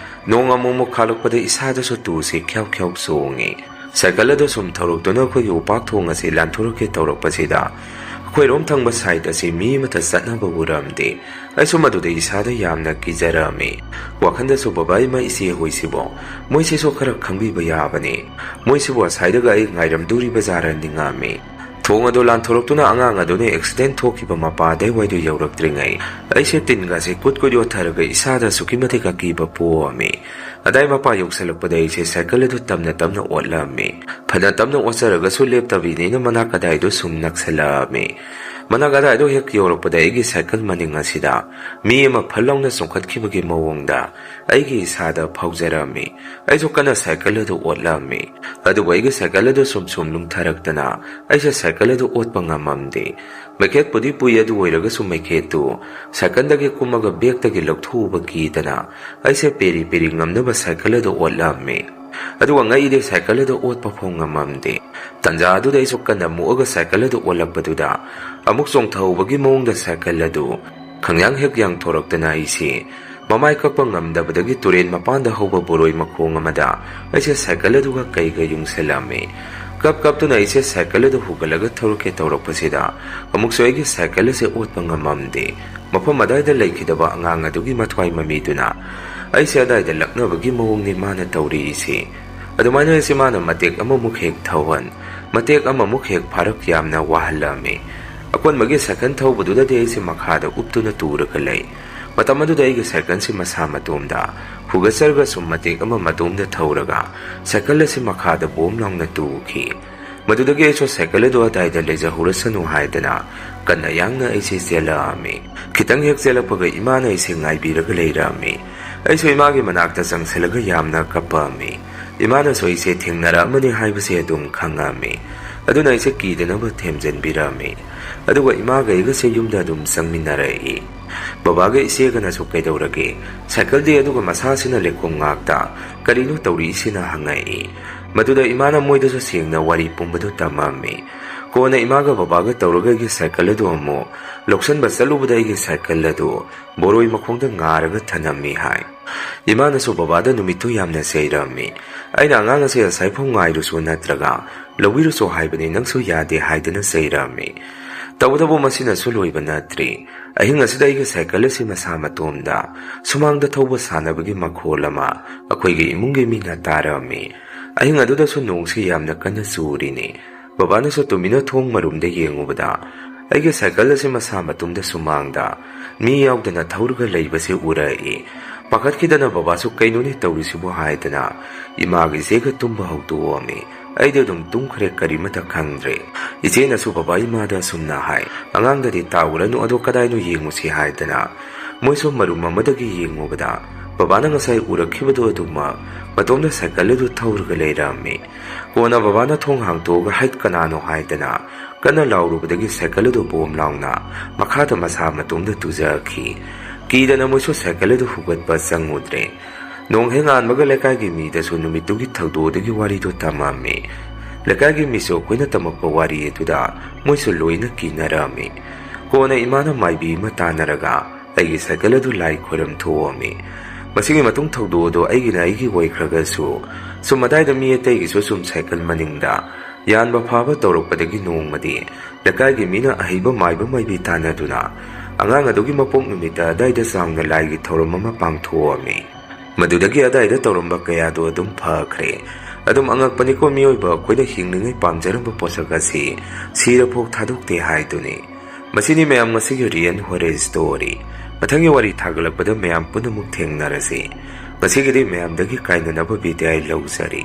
ꯅꯣꯡ ꯑꯃꯨꯛ ꯑꯃꯨꯛ ꯈꯥꯛꯂꯛꯄꯗ ꯏꯁꯥꯗꯁꯨ ꯇꯨꯁꯤ ꯈ꯭ꯌꯥꯎ ꯈ꯭ꯌꯥꯎ ꯆꯣꯡꯉꯤ꯫ ꯁꯥꯏꯀꯜ ꯑꯗꯨ ꯁꯨꯝ ꯊꯧꯔꯛꯇꯨꯅ ꯑꯩꯈꯣꯏꯒꯤ ꯎꯄꯥꯛ ꯊꯣꯡ ꯑꯁꯤ ꯂꯥꯟꯊꯣꯔꯛꯀꯦ ꯇꯧꯔꯛꯄꯁꯤꯗ ꯑꯩꯈꯣꯏꯔꯣꯝ ꯊꯪꯕ side ꯑꯁꯤ ꯃꯤ ꯑꯃꯠꯇ ꯆꯠꯅꯕ ꯎꯔꯝꯗꯦ꯫ ꯑꯩꯁꯨ ꯃꯗꯨꯗ ꯏꯁꯥꯗ ꯌꯥꯝꯅ ꯀꯤꯖꯔꯝꯃꯤ꯫ ꯋꯥꯈꯜꯗꯁꯨ "ꯕꯕꯥ, ꯏꯃꯥ, ꯏꯆꯦ ꯍꯣꯏꯁꯤꯕꯣ, ꯃꯣꯏꯁꯤꯁꯨ ꯈꯔ ꯈꯪꯕꯤꯕ ꯌꯥꯕꯅꯤ꯫ ꯃꯣꯏꯁꯤꯕꯨ ꯑꯁꯥꯏꯗꯒ ꯑꯩ ꯉꯥꯏꯔꯝꯗꯣꯔꯤꯕ ꯖꯥꯔ" ꯅꯤꯡꯉꯝꯃꯤ꯫ ꯊꯣꯡ ꯑꯗꯨ ꯂꯥꯟꯊꯣꯔꯛꯇꯨꯅ ꯑꯉꯥꯡ ꯑꯗꯨꯅ accident ꯊꯣꯛꯈꯤꯕ ꯃꯄꯥ ꯑꯗꯨꯋꯥꯏꯗꯨ ꯌꯧꯔꯛꯇ꯭ꯔꯤꯉꯩ ꯑꯩꯁꯦ ꯇꯤꯟꯒꯁꯦ ꯀꯨꯠ ꯀꯨꯠ ꯌꯣꯠꯊꯔꯒ ꯏꯁꯥꯗ ꯑꯁꯨꯛꯀꯤ ꯃꯇꯤꯛ ꯑꯀꯤꯕ ꯄꯣꯛꯑꯝꯃꯤ꯫ ꯑꯗꯥꯏ ꯃꯄꯥ ꯌꯧꯁꯜꯂꯛꯄꯗ ꯑꯩꯁꯦ ꯁꯥꯏꯀꯜ ꯑꯗꯨ ꯇꯞꯅ ꯇꯞꯅ ꯑꯣꯠꯂꯝꯃꯤ꯫ ꯐꯅ ꯇꯞꯅ ꯑꯣꯠꯆꯔꯒꯁꯨ ꯂꯦꯞꯇꯕꯤꯅꯤꯅ ꯃꯅꯥꯛ ꯑꯗꯥꯏꯗꯨ ꯁꯨꯝ ꯅꯛꯁꯜꯂꯛꯑꯝꯃꯤ꯫ ꯃꯅꯥꯛ ꯑꯗꯥꯏꯗꯨ ꯍꯦꯛ ꯌꯧꯔꯛꯄꯗ ꯑꯩꯒꯤ ꯁꯥꯏꯀꯜ ꯃꯅꯤꯡ ꯑꯁꯤꯗ ꯃꯤ ꯑꯃ ꯐꯠ ꯂꯥꯎꯅ ꯆꯣꯡꯈꯠꯈꯤꯕꯒꯤ ꯃꯑꯣꯡꯗ ꯑꯩꯒꯤ ꯏꯁꯥꯗ ꯐꯥꯎꯖꯔꯝꯃꯤ꯫ ꯑꯩꯁꯨ ꯀꯟꯅ ꯁꯥꯏꯀꯜ ꯑꯗꯨ ꯑꯣꯠꯂꯝꯃꯤ꯫ ꯑꯗꯨꯕꯨ ꯑꯩꯒꯤ ꯁꯥꯏꯀꯜ ꯑꯗꯨ ꯁꯨꯝ ꯁꯨꯝ ꯂꯨꯝꯊꯔꯛꯇꯅ ꯑꯩꯁꯦ ꯁꯥꯏꯀꯜ ꯑꯗꯨ ꯑꯣꯠꯄ ꯉꯝꯃꯝꯗꯦ꯫ ꯃꯩꯈꯦꯠꯄꯨꯗꯤ ꯄꯨꯏ, ꯑꯗꯨ ꯑꯣꯏꯔꯒꯁꯨ ꯃꯩꯈꯦꯠꯇꯨ ꯁꯥꯏꯀꯜꯗꯒꯤ ꯀꯨꯝꯃꯒ bag ꯇꯒꯤ ꯂꯧꯊꯣꯛꯎꯕ ꯀꯤꯗꯅ ꯑꯩꯁꯦ ꯄꯦꯔꯤ ꯄꯦꯔꯤ ꯉꯝꯅꯕ ꯁꯥꯏꯀꯜ ꯑꯗꯨ ꯑꯣꯠꯂꯝꯃꯤ꯫ ꯑꯗꯨꯒ ꯉꯛꯏꯗꯤ ꯁꯥꯏꯀꯜ ꯑꯗꯨ ꯑꯣꯠꯄ ꯐꯥꯎ ꯉꯝꯃꯝꯗꯦ꯫ ꯇꯟꯖꯥ ꯑꯗꯨꯗ ꯑꯩꯁꯨ ꯀꯟꯅ ꯃꯨꯛꯑꯒ ꯁꯥꯏꯀꯜ ꯑꯗꯨ ꯑꯣꯠꯂꯛꯄꯗꯨꯗ ꯑꯃꯨꯛ ꯆꯣꯡꯊꯍꯧꯕꯒꯤ ꯃꯑꯣꯡꯗ ꯁꯥꯏꯀꯜ ꯑꯗꯨ ꯈꯪꯌꯥꯡ ꯍꯦꯛ ꯌꯥꯡꯊꯣꯔꯛꯇꯅ ꯑꯩꯁꯦ ꯃꯃꯥꯏ ꯀꯛꯄ ꯉꯝꯗꯕꯗꯒꯤ ꯇꯨꯔꯦꯟ ꯃꯄꯥꯟꯗ ꯍꯧꯕ ꯕꯣꯔꯣꯏ ꯃꯈꯣꯡ ꯑꯃꯗ ꯑꯩꯁꯦ ꯁꯥꯏꯀꯜ ꯑꯗꯨꯒ ꯀꯩꯒ ꯌꯨꯡꯁꯜꯂꯝꯃꯤ꯫ ꯀꯞ ꯀꯞꯇꯨꯅ ꯑꯩꯁꯦ ꯁꯥꯏꯀꯜ ꯑꯗꯨ ꯍꯨꯒꯠꯂꯒ ꯊꯧꯔꯛꯀꯦ ꯇꯧꯔꯛꯄꯁꯤꯗ ꯑꯃꯨꯛꯁꯨ ꯑꯩꯒꯤ ꯁꯥꯏꯀꯜ ꯑꯁꯦ ꯑꯣꯠꯄ ꯉꯝꯃꯝꯗꯦ꯫ ꯃꯐꯝ ꯑꯗꯥꯏꯗ ꯂꯩꯈꯤꯗꯕ ꯑꯉꯥꯡ ꯑꯗꯨꯒꯤ ꯃꯊ꯭ꯋꯥꯏ ꯃꯃꯤꯗꯨꯅ ꯑꯩꯁꯦ ꯑꯗꯥꯏꯗ ꯂꯛꯅꯕꯒꯤ ꯃꯑꯣꯡꯅꯤ ꯃꯥꯅ ꯇꯧꯔꯤꯁꯤ꯫ ꯑꯗꯨꯃꯥꯏꯅ ꯑꯩꯁꯦ ꯃꯥꯅ ꯃꯇꯦꯛ ꯑꯃꯃꯨꯛ ꯍꯦꯛ ꯊꯧꯍꯟ, ꯃꯇꯦꯛ ꯑꯃꯃꯨꯛ ꯍꯦꯛ ꯐꯥꯔꯛ ꯌꯥꯝꯅ ꯋꯥꯍꯜꯂꯝꯃꯤ꯫ ꯑꯀꯣꯟꯕꯒꯤ ꯁꯥꯏꯀꯜ ꯊꯧꯕꯗꯨꯗꯗꯤ ꯑꯩꯁꯦ ꯃꯈꯥꯗ ꯎꯞꯇꯨꯅ ꯇꯨꯔꯒ ꯂꯩ꯫ ꯃꯇꯝ ꯑꯗꯨꯗ ꯑꯩꯒꯤ ꯁꯥꯏꯀꯜꯁꯤ ꯃꯁꯥ ꯃꯇꯣꯝꯗ ꯍꯨꯒꯠꯆꯔꯒ ꯁꯨꯝ ꯃꯇꯦꯛ ꯑꯃ ꯃꯇꯣꯝꯗ ꯊꯧꯔꯒ ꯁꯥꯏꯀꯜ ꯑꯁꯤ ꯃꯈꯥꯗ ꯕꯣꯝ ꯂꯥꯎꯅ ꯇꯨꯈꯤ꯫ ꯃꯗꯨꯗꯒꯤ ꯑꯩꯁꯨ ꯁꯥꯏꯀꯜ ꯑꯗꯨ ꯑꯗꯥꯏꯗ ꯂꯩꯖꯍꯧꯔꯁꯅꯨ ꯍꯥꯏꯗꯅ ꯀꯟꯅ ꯌꯥꯡꯅ ꯑꯩꯁꯦ ꯆꯦꯜꯂꯛꯑꯝꯃꯤ꯫ ꯈꯤꯇꯪ ꯍꯦꯛ ꯆꯦꯜꯂꯛꯄꯒ ꯏꯃꯥꯅ ꯑꯩꯁꯦ ꯉꯥꯏꯕꯤꯔꯒ ꯂꯩꯔꯝꯃꯤ꯫ ꯑꯩꯁꯨ ꯏꯃꯥꯒꯤ ꯃꯅꯥꯛꯇ ꯆꯪꯁꯤꯜꯂꯒ ꯌꯥꯝꯅ ꯀꯞꯄꯝꯃꯤ꯫ ꯏꯃꯥꯅꯁꯨ ꯑꯩꯁꯦ ꯊꯦꯡꯅꯔꯛꯑꯃꯅꯤ ꯍꯥꯏꯕꯁꯦ ꯑꯗꯨꯝ ꯈꯪꯉꯝꯃꯤ꯫ ꯑꯗꯨꯅ ꯑꯩꯁꯦ ꯀꯤꯗꯅꯕ ꯊꯦꯝꯖꯤꯟꯕꯤꯔꯝꯃꯤ꯫ ꯑꯗꯨꯒ ꯏꯃꯥꯒ ꯑꯩꯒꯁꯦ ꯌꯨꯝꯗ ꯑꯗꯨꯝ ꯆꯪꯃꯤꯟꯅꯔꯛꯏ꯫ ꯕꯕꯥꯒ ꯏꯆꯦꯒꯅꯁꯨ "ꯀꯩꯗꯧꯔꯒꯦ? ꯁꯥꯏꯀꯜꯗꯤ ꯑꯗꯨꯒ ꯃꯁꯥꯁꯤꯅ ꯂꯩꯈꯣꯝ ꯉꯥꯛꯇ ꯀꯔꯤꯅꯣ ꯇꯧꯔꯤꯁꯤꯅ?" ꯍꯪꯉꯛꯏ꯫ ꯃꯗꯨꯗ ꯏꯃꯥꯅ ꯃꯣꯏꯗꯁꯨ ꯁꯦꯡꯅ ꯋꯥꯔꯤ ꯄꯨꯝꯕꯗꯨ ꯇꯝꯃꯝꯃꯤ꯫ ꯀꯣꯟꯅ ꯏꯃꯥꯒ ꯕꯕꯥꯒ ꯇꯧꯔꯒ ꯑꯩꯒꯤ ꯁꯥꯏꯀꯜ ꯑꯗꯨ ꯑꯃꯨꯛ ꯂꯧꯁꯟꯕ ꯆꯠꯂꯨꯕꯗ ꯑꯩꯒꯤ ꯁꯥꯏꯀꯜ ꯑꯗꯨ ꯕꯣꯔꯣꯏ ꯃꯈꯣꯡꯗ ꯉꯥꯔꯒ ꯊꯅꯝꯃꯤ ꯍꯥꯏ꯫ ꯏꯃꯥꯅꯁꯨ ꯕꯕꯥꯗ ꯅꯨꯃꯤꯠꯇꯨ ꯌꯥꯝꯅ ꯆꯩꯔꯝꯃꯤ꯫ "ꯑꯩꯅ ꯑꯉꯥꯡ ꯑꯁꯦ ꯑꯁꯥꯏꯐꯥꯎ ꯉꯥꯏꯔꯨꯁꯨ ꯅꯠꯇ꯭ꯔꯒ ꯂꯧꯕꯤꯔꯨꯁꯨ ꯍꯥꯏꯕꯅꯤ, ꯅꯪꯁꯨ ꯌꯥꯗꯦ" ꯍꯥꯏꯗꯅ ꯆꯩꯔꯝꯃꯤ꯫ ꯇꯧꯕꯇꯕꯨ ꯃꯁꯤꯅꯁꯨ ꯂꯣꯏꯕ ꯅꯠꯇ꯭ꯔꯤ꯫ ꯑꯍꯤꯡ ꯑꯁꯤꯗ ꯑꯩꯒꯤ ꯁꯥꯏꯀꯜ ꯑꯁꯤ ꯃꯁꯥ ꯃꯇꯣꯝꯗ ꯁꯨꯃꯥꯡꯗ ꯊꯧꯕ ꯁꯥꯟꯅꯕꯒꯤ ꯃꯈꯣꯜ ꯑꯃ ꯑꯩꯈꯣꯏꯒꯤ ꯏꯃꯨꯡꯒꯤ ꯃꯤꯅ ꯇꯥꯔꯝꯃꯤ꯫ ꯑꯍꯤꯡ ꯑꯗꯨꯗꯁꯨ ꯅꯣꯡꯁꯤ ꯌꯥꯝꯅ ꯀꯟꯅ ꯆꯨꯔꯤꯅꯤ꯫ ꯕꯕꯥꯅꯁꯨ ꯇꯨꯃꯤꯟꯅ ꯊꯣꯡ ꯃꯔꯨꯝꯗ ꯌꯦꯡꯉꯨꯕꯗ ꯑꯩꯒꯤ ꯁꯥꯏꯀꯜ ꯑꯁꯤ ꯃꯁꯥ ꯃꯇꯣꯝꯗ ꯁꯨꯃꯥꯡꯗ ꯃꯤ ꯌꯥꯎꯗꯅ ꯊꯧꯔꯒ ꯂꯩꯕꯁꯤ ꯎꯔꯛꯏ꯫ ꯄꯥꯈꯠꯈꯤꯗꯅ ꯕꯕꯥꯁꯨ "ꯀꯩꯅꯣꯅꯦ ꯇꯧꯔꯤꯁꯤꯕꯨ?" ꯍꯥꯏꯗꯅ ꯏꯃꯥꯒ ꯏꯆꯦꯒ ꯇꯨꯝꯕ ꯍꯧꯗꯣꯛꯑꯝꯃꯤ꯫ ꯑꯩꯗꯤ ꯑꯗꯨꯝ ꯇꯨꯝꯈ꯭ꯔꯦ, ꯀꯔꯤꯃꯇ ꯈꯪꯗ꯭ꯔꯦ꯫ ꯏꯆꯦꯅꯁꯨ ꯕꯕꯥ ꯏꯃꯥꯗ ꯑꯁꯨꯝꯅ ꯍꯥꯏ, "ꯑꯉꯥꯡꯗꯗꯤ ꯇꯥꯛꯎꯔꯅꯨ, ꯑꯗꯣ ꯀꯗꯥꯏꯅꯣ ꯌꯦꯡꯉꯨꯁꯤ" ꯍꯥꯏꯗꯅ ꯃꯣꯏꯁꯨ ꯃꯔꯨꯝ ꯑꯃꯗꯒꯤ ꯌꯦꯡꯉꯨꯕꯗ ꯕꯕꯥꯅ ꯉꯁꯥꯏ ꯎꯔꯛꯈꯤꯕꯗꯣ ꯑꯗꯨꯃꯛ ꯃꯇꯣꯝꯗ ꯁꯥꯏꯀꯜ ꯑꯗꯨ ꯊꯧꯔꯒ ꯂꯩꯔꯝꯃꯤ꯫ ꯀꯣꯟꯅ ꯕꯕꯥꯅ ꯊꯣꯡ ꯍꯥꯡꯇꯣꯛꯑꯒ "ꯍꯩꯠ, ꯀꯅꯥꯅꯣ?" ꯍꯥꯏꯗꯅ ꯀꯟꯅ ꯂꯥꯎꯔꯨꯕꯗꯒꯤ ꯁꯥꯏꯀꯜ ꯑꯗꯨ ꯕꯣꯝ ꯂꯥꯎꯅ ꯃꯈꯥꯗ ꯃꯁꯥ ꯃꯇꯣꯝꯗ ꯇꯨꯖꯈꯤ꯫ ꯀꯤꯗꯅ ꯃꯣꯏꯁꯨ ꯁꯥꯏꯀꯜ ꯑꯗꯨ ꯍꯨꯒꯠꯄ ꯆꯪꯉꯨꯗ꯭ꯔꯦ꯫ ꯅꯣꯡ ꯍꯦꯛ ꯉꯥꯟꯕꯒ ꯂꯩꯀꯥꯏꯒꯤ ꯃꯤꯗꯁꯨ ꯅꯨꯃꯤꯠꯇꯨꯒꯤ ꯊꯧꯗꯣꯛ ꯑꯗꯨꯒꯤ ꯋꯥꯔꯤꯗꯨ ꯇꯝꯃꯝꯃꯤ꯫ ꯂꯩꯀꯥꯏꯒꯤ ꯃꯤꯁꯨ ꯑꯩꯈꯣꯏꯅ ꯇꯝꯃꯛꯄ ꯋꯥꯔꯤ ꯑꯗꯨꯗ ꯃꯣꯏꯁꯨ ꯂꯣꯏꯅ ꯀꯤꯅꯔꯝꯃꯤ꯫ ꯀꯣꯟꯅ ꯏꯃꯥꯅ ꯃꯥꯏꯕꯤ ꯑꯃ ꯇꯥꯟꯅꯔꯒ ꯑꯩꯒꯤ ꯁꯥꯏꯀꯜ ꯑꯗꯨ ꯂꯥꯏ ꯈꯣꯏꯔꯝ ꯊꯣꯛꯑꯝꯃꯤ꯫ ꯃꯁꯤꯒꯤ ꯃꯇꯨꯡ ꯊꯧꯗꯣꯛ ꯑꯗꯨ ꯑꯩꯒꯤꯅ ꯑꯩꯒꯤ ꯑꯣꯏꯈ꯭ꯔꯒꯁꯨ, ꯁꯨꯝ ꯑꯗꯥꯏꯗ ꯃꯤ ꯑꯇꯩꯒꯤꯁꯨ ꯁꯨꯝ ꯁꯥꯏꯀꯜ ꯃꯅꯤꯡꯗ ꯌꯥꯟꯕ ꯐꯥꯕ ꯇꯧꯔꯛꯄꯗꯒꯤ ꯅꯣꯡꯃꯗꯤ ꯂꯩꯀꯥꯏꯒꯤ ꯃꯤꯅ ꯑꯍꯩꯕ ꯃꯥꯏꯕ ꯃꯥꯏꯕꯤ ꯇꯥꯟꯅꯗꯨꯅ ꯑꯉꯥꯡ ꯑꯗꯨꯒꯤ ꯃꯄꯣꯛ ꯅꯨꯃꯤꯠꯇ ꯑꯗꯥꯏꯗ ꯆꯥꯎꯅ ꯂꯥꯏꯒꯤ ꯊꯧꯔꯝ ꯑꯃ ꯄꯥꯡꯊꯣꯛꯑꯝꯃꯤ꯫ ꯃꯗꯨꯗꯒꯤ ꯑꯗꯥꯏꯗ ꯇꯧꯔꯝꯕ ꯀꯌꯥꯗꯣ ꯑꯗꯨꯝ ꯐꯈ꯭ꯔꯦ꯫ ꯑꯗꯨꯝ ꯑꯉꯛꯄꯅꯤꯀꯣ, ꯃꯤꯑꯣꯏꯕ ꯑꯩꯈꯣꯏꯅ ꯍꯤꯡꯂꯤꯉꯩ ꯄꯥꯝꯖꯔꯝꯕ ꯄꯣꯠꯁꯛ ꯑꯁꯤ ꯁꯤꯔꯐꯥꯎ ꯊꯥꯗꯣꯛꯇꯦ ꯍꯥꯏꯗꯨꯅꯤ꯫ ꯃꯁꯤꯅꯤ ꯃꯌꯥꯝ ꯉꯁꯤꯒꯤ real horror story꯫ ꯃꯊꯪꯒꯤ ꯋꯥꯔꯤ ꯊꯥꯒꯠꯂꯛꯄꯗ ꯃꯌꯥꯝ ꯄꯨꯝꯅꯃꯛ ꯊꯦꯡꯅꯔꯁꯤ꯫ ꯉꯁꯤꯒꯤꯗꯤ ꯃꯌꯥꯝꯗꯒꯤ ꯀꯥꯏꯅꯅꯕ ꯕꯤꯗꯥꯏ ꯂꯧꯖꯔꯤ꯫